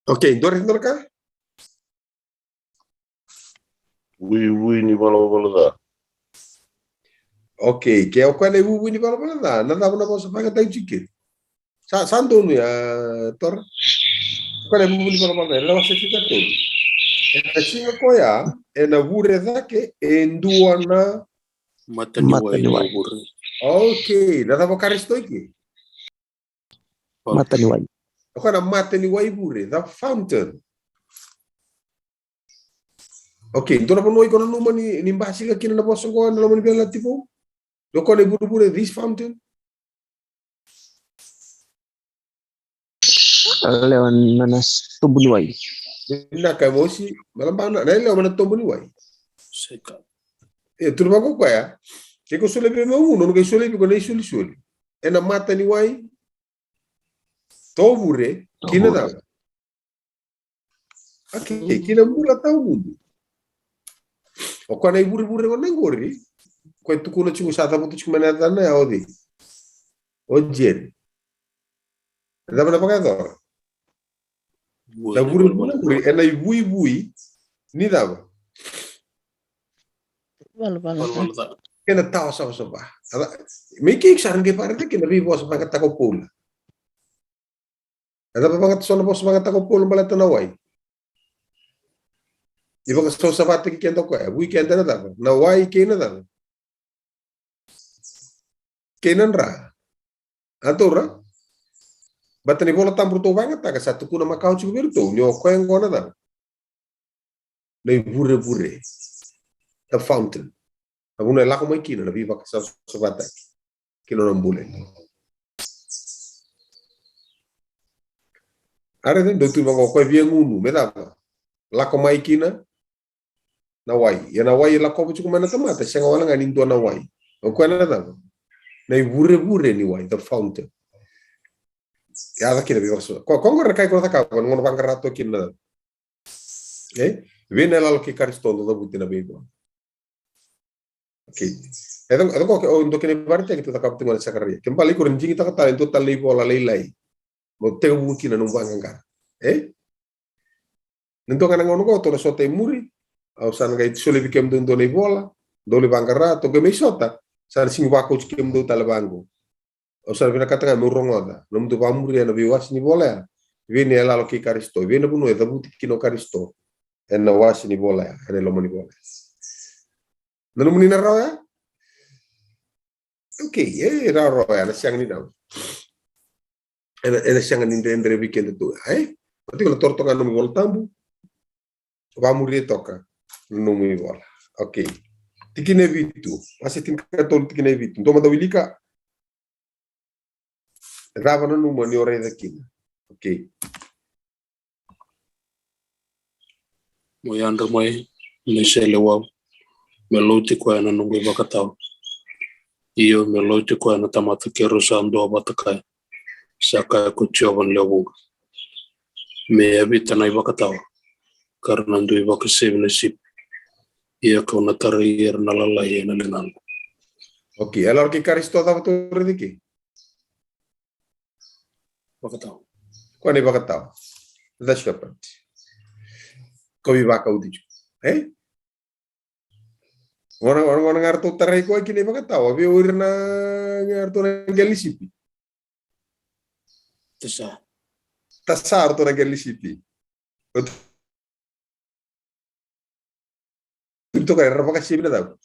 Okei, dua raica na ka? Vuivui ni valavala ca. Okei, ke o koya na ivuivui ni valavala ca, na cava na vosa vakayagataki tiko kina? Sa, sa donu ya, Tora. O koya na ivuivui ni valavala ca, ena wase tinikatolu. Ena siga koya, ena vure cake e dua na mataniwai. Mataniwai. Okei, na cava o Karisito i ke? Mataniwai. O koya na mataniwai vure, the fountain. Okei, dua na vanua iko nanuma ni, ni basika kina na vosa qo ena loma ni Veiyalayalati Vou? O koya na ivurevure, this fountain? Lewa na, na tobu ni wai. Vinaka, Mosi, malabana, na lewa na tobu ni wai. Seka. E, tu na vaka o koya. Ke ko solia vei au, au na qai solia vei iko na isolisoli. Ena mataniwai, tovure, kina cava? Okei, kina bula tawamudu. O koya na ivurevure gona qori, koya e tukuna tiko, sa cavuta tiko mai na yacana ya o cei? O Jeri. Cava na vakayacora? Na vurevure qori, ena ivuivui ni cava? Valavala ca. Kena tawa savasava. Aca, me kei iko sa na qai vakaraica kina na veivosa vakayagataka o Paula. A cava vakayagataka, so na vosa vakayagataka o Paula baleta na wai? Ni vakasavasavataki keda o koya, e vukei keda na cava? Na wai kei na cava? Kei na dra. A taura? Baleta na iVola Tabu ratou vakayagataka, sa tukuna makawa tiko vei iratou ni o koya qo na cava? Na ivurevure. The fountain. Na vanua e lako mai kina na veivakasavasavataki ki na nona bula. A raica, dou tu vaqo, o koya e via gunu me cava? Lako mai kina na wai. Ia na wai e lakova tiko mai na tamata, sega wale ga ni dua na wai. O koya na cava? Na ivurevure ni wai, the fountain. Yaca kina veivakasosataki. Ko, ko qori na ka iko na cakava, na gauna vaqara toka kina na cava? E? Vei na yalayala kei Karisito dau cavuti na veivola. Okay. E cau, e cau, o dua kena ivakaraitaki tu cakava tu ga na Sakaria. Ke bale iko na digitaka tale e dua tale na ivola lailai. Mo tekivu kina nomu vaqaqara. E? Na dua ga na gauna qo tou na sota i muri, au sa na qai solia vei kemudou dua na ivola, dou lai vaqara, tou qai mai sota, sa na sega ni vakauti kemudou tale vaqo. Au sa na vinakata ga meu rogoca nomudou vakamuria na veiwase ni vola ya. Vei na yalayala kei Karisito, vei na vanua e cavuti kina o Karisito ena wase ni vola ya, ena loma ni vola ya. Na nomuni na rawa ya? Okay, e rawarawa ya, na sega ni dau. Ena, ena sega ni dredre vei keda tu, e? Oti ko na toro toka ga nomu iVola Tabu. Vakamuria toka na nomu ivola. Okay. Tikina e vitu, wase tinikatolu, tikina e vitu. Dou mada wilika. E cava nanuma ni o raica kina? Okay. Mo yadra mai me selewau, me lauti koya na noqu ivakatawa. Io, me lauti koya na tamata keirau sa duavata kaya. Sa kaya ko Jiova na lewe vuqa. Me yavita na ivakatawa, ka ra na dui vakasevi na sipi. Ia kau na tarai ira na lalai ena ligaqu. Okay, e lako kei Karisito cava tou raica kei? Vakatawa. Koya na ivakatawa. The shepherd. Ko veivakauti tiko. E? Gona, gona, gona ga ratou tarai koya kina ivakatawa. Vei o ira na, ga ratou na qele ni sipi. Tasa. Tasa ratou na qele ni sipi. Ratou toka era vakasevi na cava?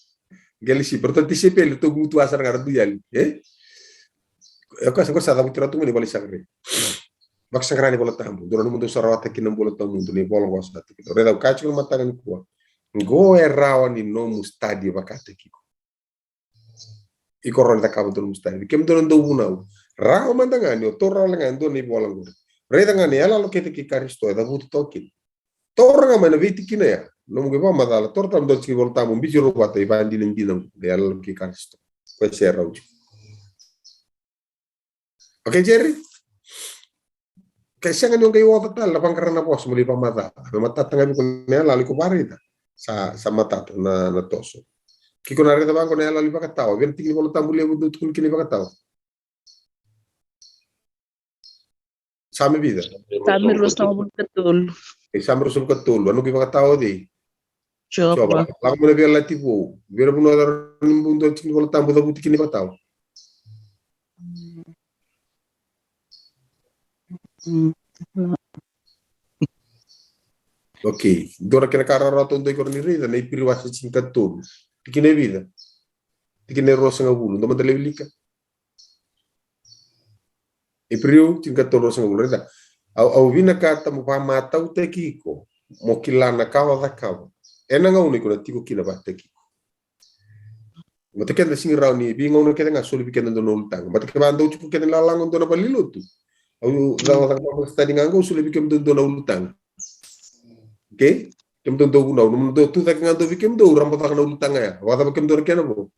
Qele ni sipi. Ratou tisaipeli, ratou gutu a sara ga, ratou yali. E? E koya sa, koya sa cavuti ratou mai na ivola i Sakaria. Vakasaqara na iVola Tabu. Dua na nomudou sa rawata kina na bula tawamudu na ivola qo sa tiko. Raica, au kaya tiko na mataka nikua. Qo e rawa ni nomu study vakataki iko. Iko rawa ni cakava dua nomu study. Kemudou na dauvunau, rawa mada ga ni o taura wale ga e dua na ivola qori. Raica ga na iyaloyalo kece kei Karisito e cavuti toka kina. Taura ga mai na veitikina ya. Nomu qai vakamacala, taura tale dua tiki iVola Tabu, biu rau vata, ivakadinadina qo, na iyaloyalo kei Karisito. Koya se rauti. Okay, Jerry? Ke sega ni o qai oca tale na vaqara na vosa mo lai vakamacala. Me matata ga vei iko na iyaloyalo iko vakaraica. Sa, sa matata na, na toso. Ke iko na raica vaqo na iyaloyalo ivakatawa. Vei na tiki ni iVola Tabu levu dau tukuni kina ivakatawa? Same vica? Same ruasagavulu ka tolu. E, Same ruasagavulu ka tolu. A noqu ivakatawa o cei? Jiova. Jiova. Lako mai na Veiyalayalati Vou. Vei na vanua e rawa ni bau dua na tiki ni iVola Tabu cavuti kina ivakatawa? Mm. Okay. Dua na kena ka rawarawa tou dau, iko rawa ni raica na Iperiu wase tinikatolu. Tikina e vica? Tikina e ruasagavulu. Dou mada lai wilika. Iperiu tinikatolu ruasagavulu, raica. Au, au vinakata mo vakamatautaki iko, mo kila na ka o cakava ena gauna iko na tiko kina vakataki iko. Baleta keda sega ni rawa ni, veigauna kece ga soli vei keda dua na ulutaga. Baleta kevaka dou tiko kece ni lalaga dua na valenilotu, au cakava Bible study ga qo, au soli vei kemudou dua na ulutaga. Okay? Kemudou dau vunau, nomudou tucake ga dou vei kemudou, raba cake na ulutaga ya. Vakacava kemudou na kena vo?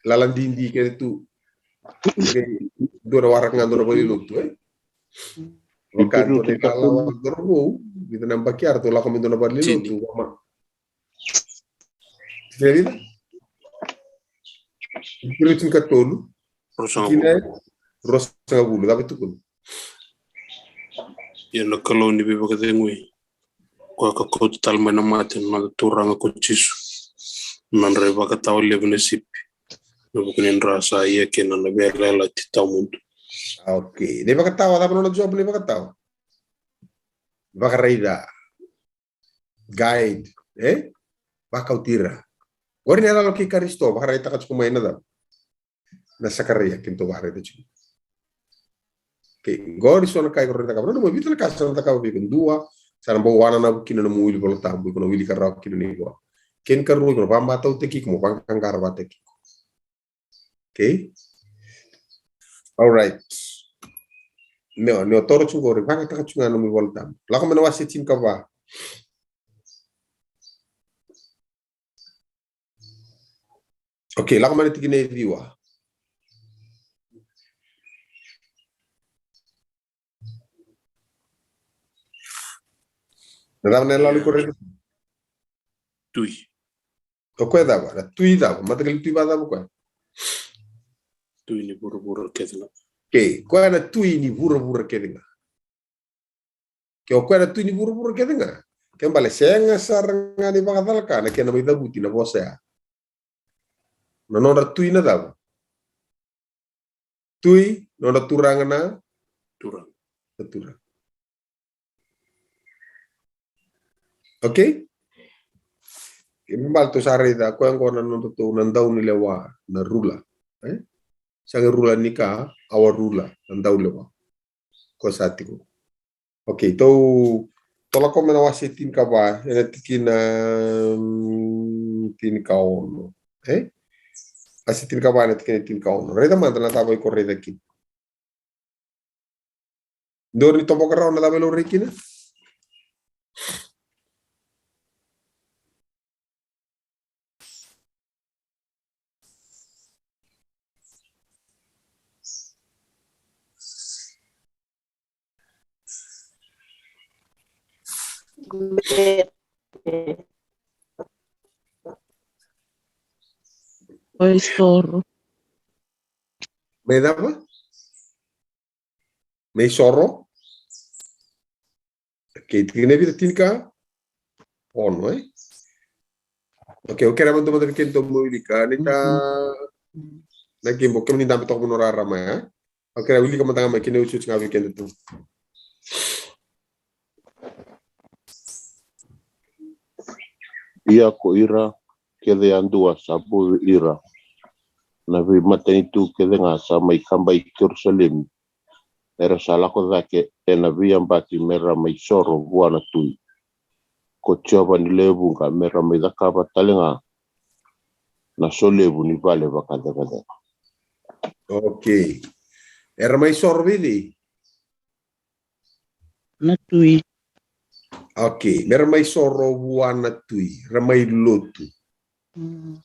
Lala didi kece tu. Dua na waraka ga dua na valenilotu, e? Vaka dua na ilala, dua na vou, vica na yabaki ya ratou lako mai dua na valenilotu. Tikina e vica? Iperiu tinikatolu. Ruasagavulu. Tikina e ruasagavulu, cava e tukuna? Ia na Kalou ni veivakacegui, koya ka kauta tale mai na mate na noda Turaga ko Jisu, na nodra ivakatawa levu na sipi, ena vuku ni dra sa ia kina na veiyalayalati tawamudu. Okay. Na ivakatawa, cava na nona job na ivakatawa? Vakaraica. Guide, e? Vakauti ira. Qori na iyaloyalo kei Karisito, vakaraitaka tiko mai na cava? Na Sakaraia, keitou vakaraica tiko. Okay, qori so na ka iko rawa ni cakava. Nanuma, vica na ka sa na cakava vei iko. Dua, sa na bau wananavu kina nomu wili Vola Tabu, iko na wilika rawa kina na ivola. Kena ikarua, iko na vakamatautaki iko mo vaqaqara vakataki iko. Okay? All right. Ni o, ni o toro tiko qori, vakayagataka tiko ga nomu iVola Tabu. Lako mai na wase tinikava. Okay, lako mai na tikina e ciwa. Na cava na yaloyalo iko raica? Tui. O koya cava? Na tui cava? Mataqali tui vakacava o koya? Tui ni vuravura kece ga. Okay, koya na tui ni vuravura kece ga. Ke o koya na tui ni vuravura kece ga, ke bale sega sara ga ni vakacalaka na kena mai cavuti na vosa ya. Na nodra tui na cava? Tui, nodra turaga na? Turaga. Na turaga. Okay? Ke bale tou sa raica, koya oqo na nodratou na daunilewa, na rula. E? Sega rula ni ka, our ruler, na daulewa. Ko sa tiko. Okay, tou, tou lako mai na wase tinikava, ena tikina, mm, tinikaono. E? Wase tinikava, ena tikina tinikaono. Raica mada na cava iko raica kina. Dou ni toboka rawa na cava e laurai kina. Mai soro. Mai cava? Mai soro. Okay, tikina e vica? Tinikaono, e? Okay, au kerea mada mada vei kemudou mo wilika. Ni ta na kibo, kemuni dabe toka mo na rarama, e? Au kerea wilika mada ga mai kina, au sotia ga vei kemudou. Ia ko ira kece yadua sa bau vei ira na veimatanitu kece ga sa mai kaba i Jerusalemi, era sa lako cake ena veiyabaki me ra mai soro vua na tui. Ko Jiova ni lewe vuqa me ra mai cakava tale ga na solevu ni vale vakacakacaka. Okay. Era mai soro vei cei? Na tui. Okay, me ra mai soro vua na tui, ra mai lotu. Mm.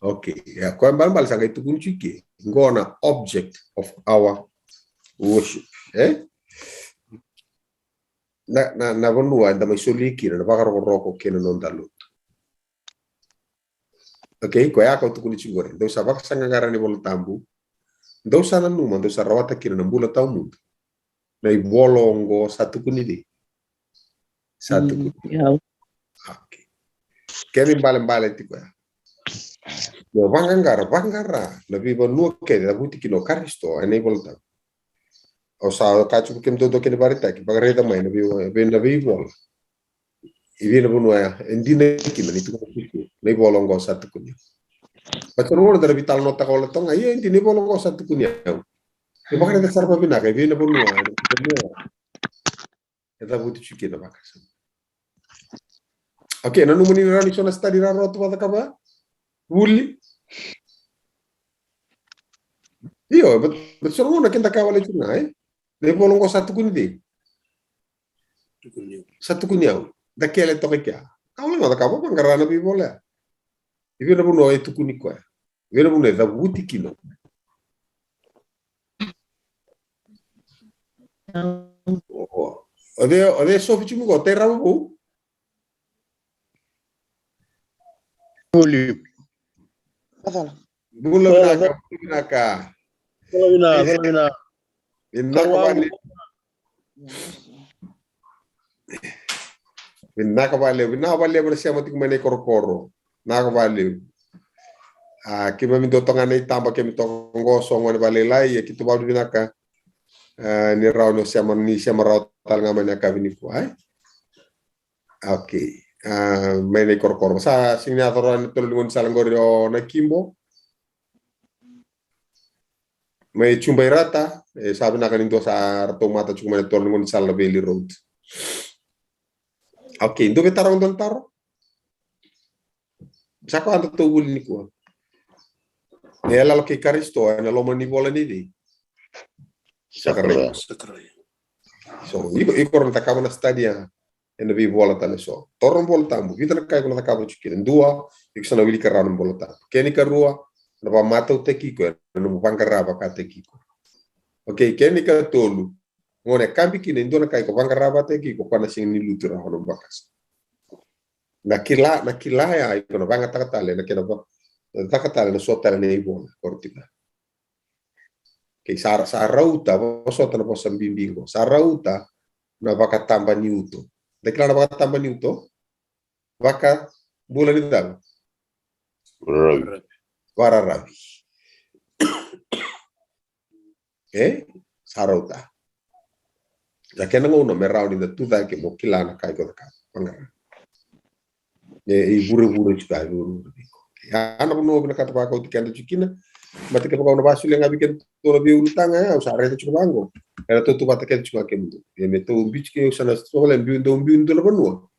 Okay, ia koya balebale sa qai tukuni tiko i ke. Qo na object of our worship. E? Na, na, na vanua eda mai soli kina na vakarokoroko kei na noda lotu. Okay, koya ka au tukuni tiko qori. Dou sa vakasaqaqara na iVola Tabu. Dou sa nanuma, dou sa rawata kina na bula tawamudu. Na ivola oqo sa tukuni cei? Sa tukuni. Okay. Kena ibalebale tiko ya. Mo vaqaqara, vaqara na veivanua kece e cavuti kina o Karisito ena iVola Tabu. Au sa kaya tiko vei kemudou, dou kena ivakaraitaki, vakaraica mai na vei, vei, na veivola. I vei na vanua ya e dina kina ni tukuni tiko na ivola oqo sa tukuni au. Baleta na gauna da na veitalanoataka wale toka ga, ia e dina, na ivola oqo sa tukuni au. Ni vakaraica sara vakavinaka e vei na vanua, e vei na vanua e cavuti tiko kina vakasama. Okay, nanuma ni rawa ni so na study rawarawa tou vakacakava? Vuli? Io, but, but so na gauna keda kaya wale tiko ga, e? Na ivola oqo sa tukuni cei? Tukuni au. Sa tukuni au. Da kele toka i kea. Ka wale ga da ka vaqara na veivola ya. I vei na vanua e tukuni koya? I vei na vanua e cavuti kina? O, o, o cei, o cei e sofi tiko qo, Tairava Vou? Vuli. Bula vinaka, bula vinaka. Bula vinaka, bula vinaka. Vinaka vakalevu. Vinaka vakalevu, vinaka vakalevu na sema tiko mai na ikorokoro. Vinaka vakalevu. A, keimami dua toka ga na itaba, keimami toka qo so gone vakalailai, ia keitou vakavinavinaka. A, ni rawa ni sema, ni sema rawa tale ga mai na yakavi nikua, e? Okay. A, mai na ikorokoro. Sa sega ni yaco rawa na tolo ni gaunisala qori o Nakibo. Mai Juba i Rata, e sa vinaka ni dua sa ratou mata tiko mai na tolo ni gaunisala na Valley Road. Okay, dua vei taro, dua na taro? Sa koya datou vuli nikua. Na yalayala kei Karisito ena loma ni vola nei cei? Sakaraia. Sakaraia. So, iko, iko na cakava na study ya. Ena veivola tale so. Toro na iVola Tabu. Vica na ka iko na cakava tiko kina. Dua, iko sa na wilika rawa na iVola Tabu. Kena ikarua, na vakamatautaki iko, ena nomu vaqara vakataki iko. Okay, kena ikatolu, gone kabi kina e dua na ka iko vaqara vakataki iko, koya na sega ni lutu rawa na nomu vakasama. Na kila, na kila ya iko na vagataka tale, na kena va, caka tale na so tale na ivola, korotika. Okay, sa, sa rauta, vosota na vosa bibi qo. Sa rauta na vakataba ni uto. Da kila na vakataba ni uto? Vakabula ni cava? Raravi. Vararavi. E? Sa rauta. Na kena gauna me rawa ni da tu cake mo kila na ka iko cakava. Vaqara. E, e vurevure tiko, e vurevure tiko. Ia na vanua au vinakata vakauti keda tiko kina. Mata kevaka au na vakasolia ga vei keda na veiulutaga, e, au sa raica tiko vaqo. Era tautauvata keda tiko ga kemudou. Ia me tou biu tiko, au sa na solia, biu, dou biu dua na vanua.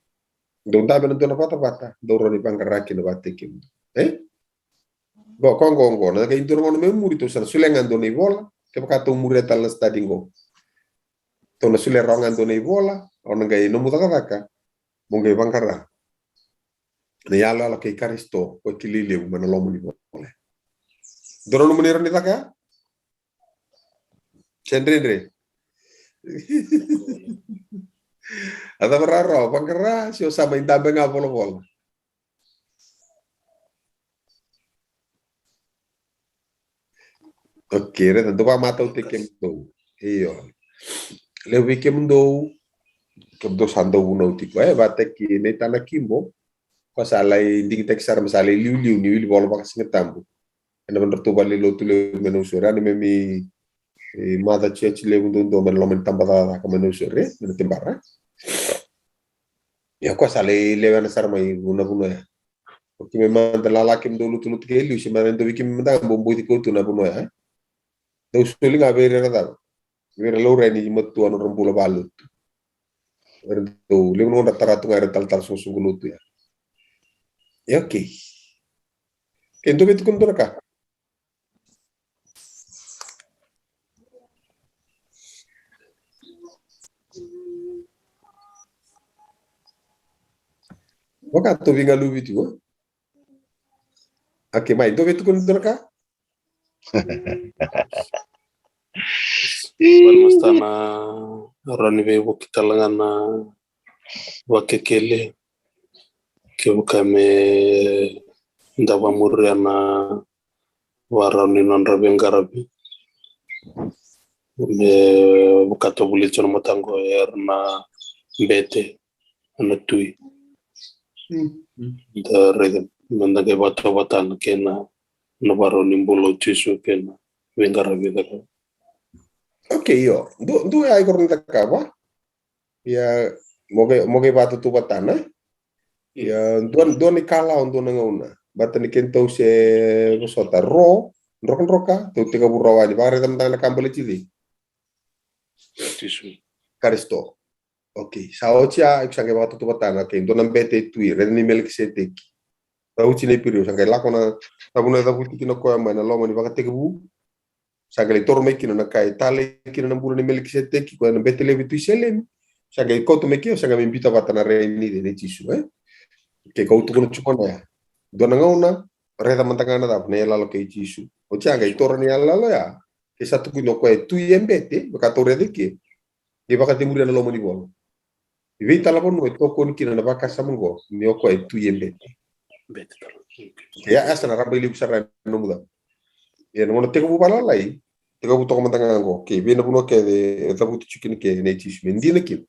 Dou dabe ena dua na vatavata, dou rawa ni vaqara kina vakataki kemudou. E? Qo, qo, qo, qo. Na qai dua na gauna me muri, tou sa na solia ga dua na ivola. Kevaka tou muria tale na study qo, tou na solia rawa ga dua na ivola. O na qai nomu cakacaka, mo qai vaqara na iyaloyalo kei Karisito, koya e kilai levu mai na loma ni ivola. Dua na nomuni rawa ni caka? Se dredre. A cava rawarawa, vaqara, se o sa mai dabe ga volavola. Okay, raica, dou vakamatautaki kemudou. Io. Levu vei kemudou, kemudou sa dau vunau tiko. E, vakataki Neitana Kibo, koya sa lai digitaki sara me sa lai liuliu ni wili vola vakasigatabu ena nodratou valenilotu levu mai Nausori. Ia ni me mi, e, mother church levu duadua mai na loma ni tabacakacaka mai Nausori, e, mai Natibara. Ia koya sa lai lewena sara mai na vanua ya. O keimami mada lala kemudou lutulutu kei liu, se mada dou vei keimami mada ga boboici koya tu na vanua ya, e. Dau soli ga vei ira era cava? Vei ira laurai ni matua nodra bula vakalotu. Era dau levu na gauna ra tara tu ga era talatala soqosoqo lotu ya. E, okay. Ke dou via tukuna dua na ka? Vaka tou veigaluvi tiko. Okay, mai, dou via tukuna dua na ka? Vale, masta, na rawa ni veivuke tale ga na Vakekeli, kevaka me da vamuria na varau ni nodra veiqaravi, me vakatavuli tiko na mataqu era na bete, na tui. Mm, mm. Da raica me da qai vakatauvatana kei na, na varau ni bula o Jisu kei na veiqaravi caka. Okay, io. Dua, dua ya iko rawa ni cakava. Ia, mo qai, mo qai vakatautauvatana. Ia, dua, dua na ikalawa, dua na gauna. Baleta ni keitou se vosota, ro, drokadroka, tou tekivu rawani. Vakaraica mada ga na ka baleti cei? Jisu. Karisito. Okay, sa oti ya, iko sa qai vakatautauvatana. Okay, dua na bete e tui, raica ni Melikiseteki. Sa oti na iperiu, sa qai lako na, na vanua e cavuti kina o koya mai na loma ni vakatekivu. Sa qai lai toro mai kina na ka e talei kina na bula nei Melikiseteki, koya na bete levu e tu i Selemi. Sa qai kauta mai kina, sa qai mai biuta vata na rai nei, nei Jisu, e? Ke kau tukuna tiko na ya. Dua na gauna, raica mada ga na cava, na iyaloyalo kei Jisu. Oti ya qai toro na iyaloyalo ya. Ke sa tukuni o koya e tui e bete, me ka tou raica ke. Qai vakacemuria na loma ni vola. I vei tale na vanua e tokoni kina na vakasama qo, ni o koya e tui e bete. Bete tale. Ia, e sa na rabailevu sara na nomu cava. Ia, na gauna tekivu vakalalai, tekivu toka mada ga qo. Kei vei na vanua kece e cavuti tiko kina ke nei Jisu. Me dina kina.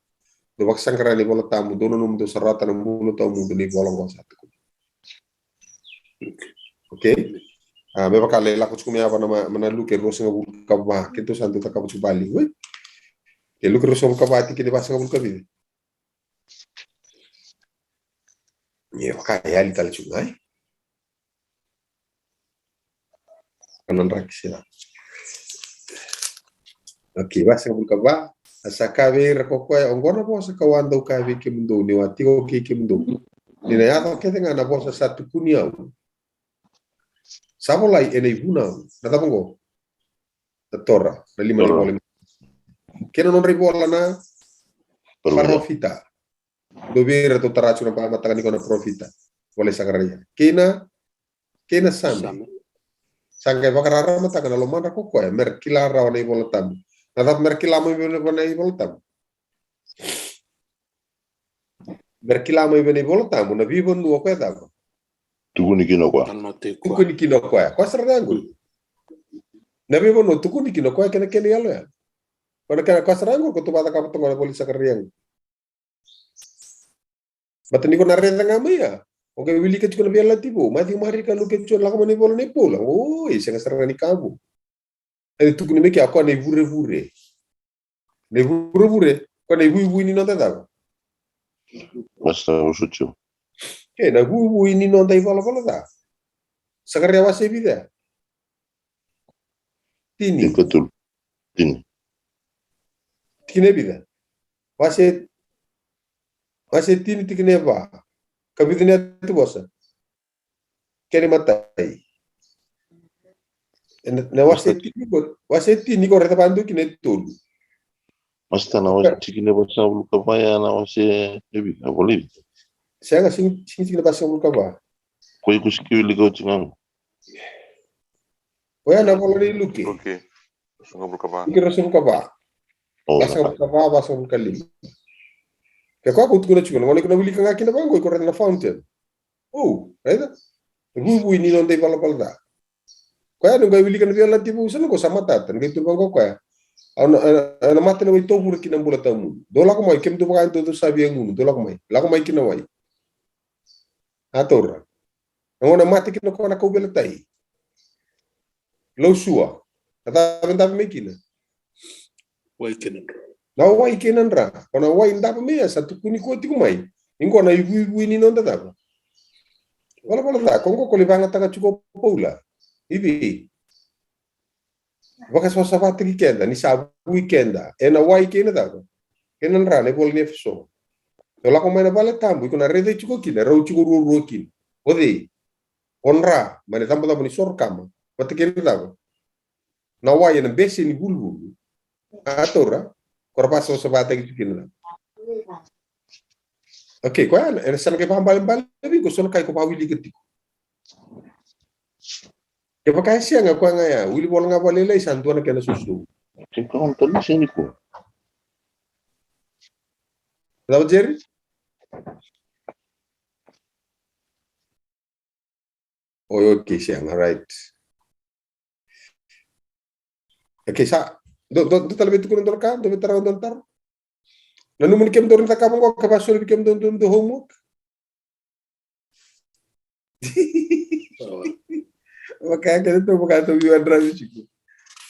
Dou vakasaqara na iVola Tabu, dou nanuma, dou sa rawata na bula tawamudu ni vola qo sa tukuni. Okay? A, me vaka lai lako tiko mai yava na ma, ma na Luke ruasagavulu ka va, keitou sa dau cakava tiko vale, e? Ke Luke ruasagavulu ka va, tikina e vasagavulu ka vica. Ia, vaka e yali tale tiko ga, e? Ka na draki sila. Okay, vasagavulu ka va, a sa kaya vei ira ko koya, oqo na vosa kau a dau kaya vei kemudou, niu a tiko kei kemudou. Ni na yaco kece ga na vosa sa tukuni au. Sa volai ena ivunau. Na cava oqo? Na Tora, na lima na ivola. Kei na nodra ivola na parofita. Dou vei ira tou tara tiko na ba mataka ni ko na parofita. Vola i Sakaraia. Kei na, kei na Same. Same. Sa qai vakararamataka na lomadra ko koya me ra kila rawa na iVola Tabu. Na cava me ra kila mai vei na iVola Tabu? Me ra kila mai vei na iVola Tabu na veivanua o koya cava? Tukuni kina o koya. Tukuni kina o koya. Koya sara ga qo. Na veivanua tukuni kina o koya kei na kena iyaloyalo. Koya na kena, koya sara ga qo ko tu vakacakava toka na ivola i Sakaraia qo. Baleta ni ko na raica ga mai ya, o qai wilika tiko na Veiyalayalati Vou, Maciu, Marika, Luke, Joni, lako mai na ivola nei Paula. Oi, sega sara ga ni ka vou. E tukuni mai kea o koya na ivurevure. Na ivurevure, o koya na ivuivui ni noda cava? Master, o sotio. E, na ivuivui ni noda ivalavala ca. Sakaraia wase vica? Tini. Tini. Tikina e vica? Wase, wase tini tikina e va. Ka vica na yatu vosa? Kena imatai. Na, na wase tini ko, wase tini ko raica vakadua kina e tolu. Master, na wase tikina e vasagavulu ka va ya na wase e vica, a vola e vica? Sega, sega, sega tikina e vasagavulu ka va. Ko iko sega ni wilika oti ga qo. Oya na vola nei Luke. Luke. Vasagavulu ka va. Luke vasagavulu ka va. O, vasagavulu ka va, vasagavulu ka lima. Ke koya ko tukuna tiko, na gauna iko na wilika ga kina vaqo, iko raica na fountain. O, raica. Vuivui ni noda ivalavala ca. Koya ni qai wilika na Veiyalayalati Vou, sa na qo sa matata, ni qai tukuna vaqo koya. Au na, au na, au na mata ena wai tovure ki na bula tawamudu. Dou lako mai, kemudou vaka e dou, dou sa via gunu, dou lako mai. Lako mai ki na wai. A taura. Na gauna mate kina o koya na kauveilatai. Lausua. Na cava e dabe mai kina? Wai kei na dra. Na wai kei na dra. Ko na wai dabe mai ya sa tukuni koya tiko mai. Ni qo na ivuivui ni noda cava? Valavala ca. Ko qo ko lai vagataka tiko o Paula. Ivi. Vakasavasavataki keda, ni sa vui keda. Ena wai kei na cava? Kei na dra, na ivola ni Efeso. Dou lako mai na vale tabu, iko na raica tiko kina, rau tiko ruarua kina. O cei? O dra, mai na icabocabo ni soro kama. Vata kei na cava? Na wai ena bese ni vuluvulu. A taura, ko ra vakasavasavataki tiko kina cava? Okay, koya, ena sa na qai vakabalebale vei iko, so na ka iko vakawilika tiko. Kevaka e sega, koya ga ya, wili vola ga vakalailai, sa dua na kena susu. Kevaka o na tali sega ni ko. Cava, Jerry? Oi, okay, sega, right. Okay, sa, dou, dou, dou tale vei tukuna dou na ka, dou vei tara dou na taro. Nanuma ni kemudou na cakava qo, ka vakasoli vei kemudou dou, dou homework. Vaka kemudou, vaka tou via dra vei tiko.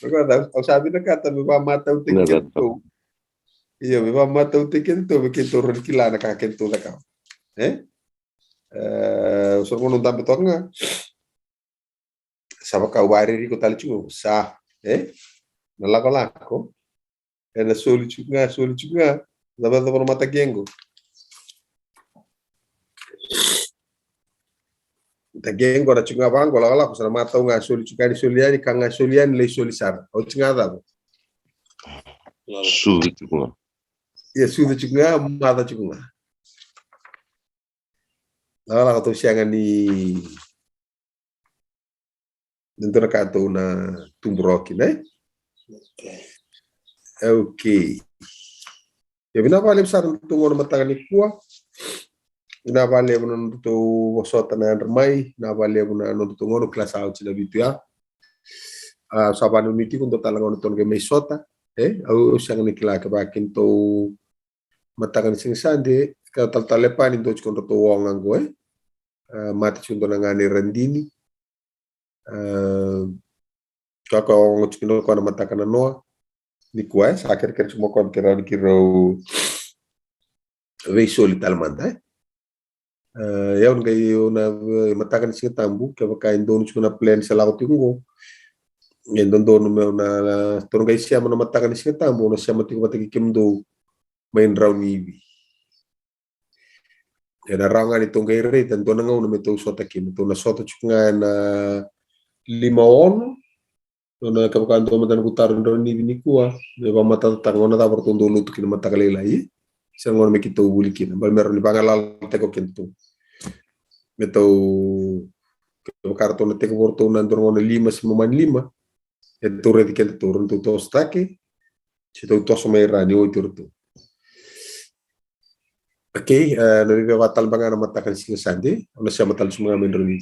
Vaka au sa vinakata me vakamatautaki kemudou. Io, me vakamatautaki kemudou, me keitou rawa ni kila na ka keitou cakava. E? E, au sa gona dabe toka ga. Sa vaka au variriko tale tiko, sa, e? Na lakolako. Ena soli tiko ga, soli tiko ga. Cava, cava na mataqe qo? Mataqe qo na tiko ga vaqo, lakolako, sa na matau ga, soli tiko ga, ni soli yani, ka ga soli yani, lai soli sara. Oti ga cava? Sucu tiko ga. Ia, sucu tiko ga, maca tiko ga. Lakolako tou sega ni Dua na ka tou na tubu rawa kina, e? Okay. Okay. Ia, vinaka vakalevu sara na nodatou gauna mataka nikua. Vinaka vakalevu na nodatou vosota na yadra mai. Vinaka vakalevu na nodatou gauna, kila sa oti na vitu ya. A, sa vakanuinui tiko, dua tale na gauna tou na qai mai sota. E, au, au sega ni kila kevaka keitou mataka ni Siga Sade, ka talatala e Pani, dua tiko nodratou oga qo, e? A, mate tiko dua na gane i Radini. A, ka, ka oga tiko kina o koya na mataka nanoa. Nikua, e, sa kerekere tiko mai o koya me keirau, ni keirau veisoli tale mada, e? A, ia au na qai, au na, e, mataka ni Siga Tabu, kevaka e donu tiko na plan se lako tiko qo. E dodonu meu na, na, tou na qai sema na mataka ni Siga Tabu, au na sema tiko vata kei kemudou mai Draunivi. Ena rawa ga ni tou qai raica dua na gauna me tou sota kina, tou na sota tiko ga ena lima ono. Dua na, kevaka dua mada na noqu taro, Draunivi nikua, me vakamatatataka gauna cava ratou dau lotu kina mataka lailai, se na gauna me keitou vuli kina, bale me rawa ni vagalalataki o kedatou. Me tou Kevaka ratou na tekivu o ratou na dua na gauna lima se mamani lima, e tou raici kedatou, ratou tosotaki se tou toso mai ra ni oti o ratou. Okay, e, na veiva tale beka ga na mataka ni siga Sade, au na sema tale tiko ga mai drau ni.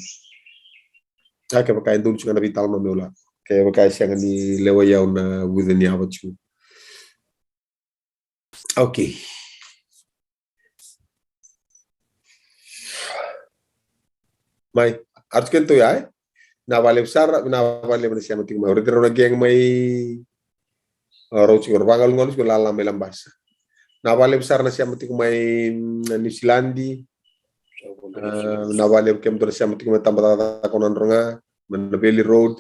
A, kevaka e donu tiko ga na veitalanoa meu lako, kevaka e sega ni lewai au na vuce ni yava tiko. Okay. Mai, a tu kedatou ya, e? Vinaka vakalevu sara, vinaka vakalevu na sema tiko mai. O raici rau na gang mai, o rau tiko, o rau vagalugalu tiko, lala mai Labasa. Vinaka vakalevu sara na sema tiko mai, mm, New Zealand. A, vinaka vakalevu kemudou na sema tiko mai Tabacakacaka o Nadroga, mai na Valley Road.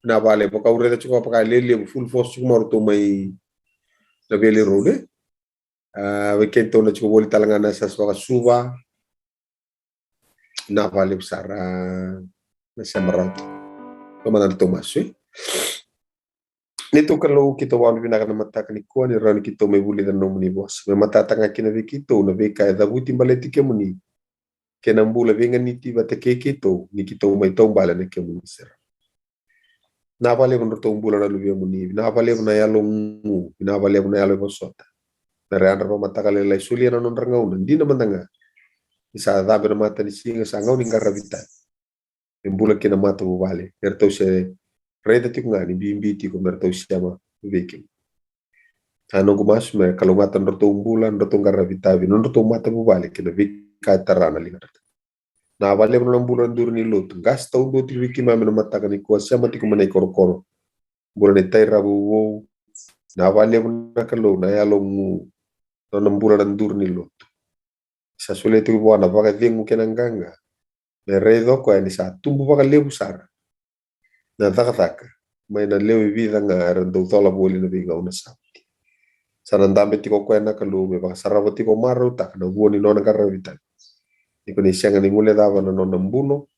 Vinaka vakalevu, vaka au raica tiko vaka lelevu, full force tiko mai o ratou mai na Valley Road, e? A, vei kedatou na tiko voli tale ga na yasayasa vaka Suva. Vinaka vakalevu sara na sema rauta. Tomana na tou masu, e? Neitou Kalou, keitou vakavinavinaka na mataka nikua ni rawa ni keitou mai vulica na nomuni vosa. Me matata ga kina vei keitou na veika e cavuti baleti kemuni kei na bula veiganiti vata kei keitou ni keitou mai taubale ena kemuni serau. Vinaka vakalevu na nodratou bula na luvemuni. Vinaka vakalevu na yalo gu. Vinaka vakalevu na yalo e vosota. Me ra yadra vakamataka lailai, solia na nodra gauna. Dina mada ga ni sa cabe na matanisiga, sa gauna ni qaravi tavi. Me bula kina matavuvale, eratou se raica tiko ga ni bibi tiko me ratou sema vei kemuni. A, noqu masu me kalougata na nodratou bula, na nodratou qaravi tavi, na nodratou matavuvale kei na veika e tara na ligadra. Vinaka vakalevu na bula na duru ni lotu, qase taudua tiko vei keimami ena mataka nikua, sema tiko mai na ikorokoro. Bula na iTairavouvou. Vinaka vakalevu na Kalou, na yalo gu, nona bula na duru ni lotu. Sa solia tiko vua na vakacegu kei na qaqa. Me raica o koya ni sa tubu vakalevu sara na cakacaka mai na lewe vica ga era dau cola voli ena veigauna sa oti. Sa na dabe tiko o koya na Kalou me vakasarava tiko, marautaka na vua ni nona qaravi tavi. Ni ko ni sega ni guilecava na nona buno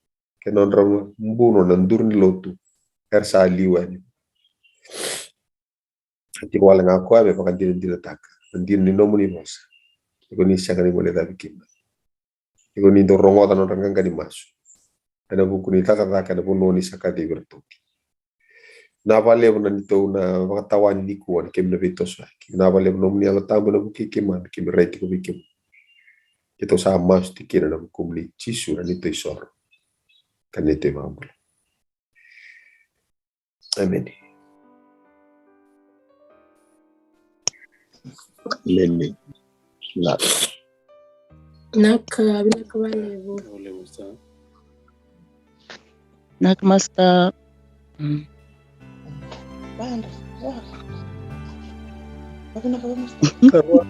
kei na nodra buno na duru ni lotu era sa liu yani. Tiko wale ga o koya me vakadinadinataka na dina ni nomuni vosa. Ni ko ni sega ni guilecavi kina. Ni ko ni dau rogoca na nodra qaqa ni masu ena vuku ni cakacaka ena vanua ni sa kacivi iratou kina. Vinaka vakalevu na neitou na vakatawani nikua ni keimami na veitosoyaki. Vinaka vakalevu na nomuni Yalo Tabu ena vukei keimami, keimami rai tiko vei kemuni. Keitou sa masu tiko kina ena vukumuni Jisu na neitou isoro ka neitou ivakabula. Emeni. Emeni. Vinaka. Vinaka, vinaka vakalevu. Vinaka, Master. Mm. Vinaka, Master.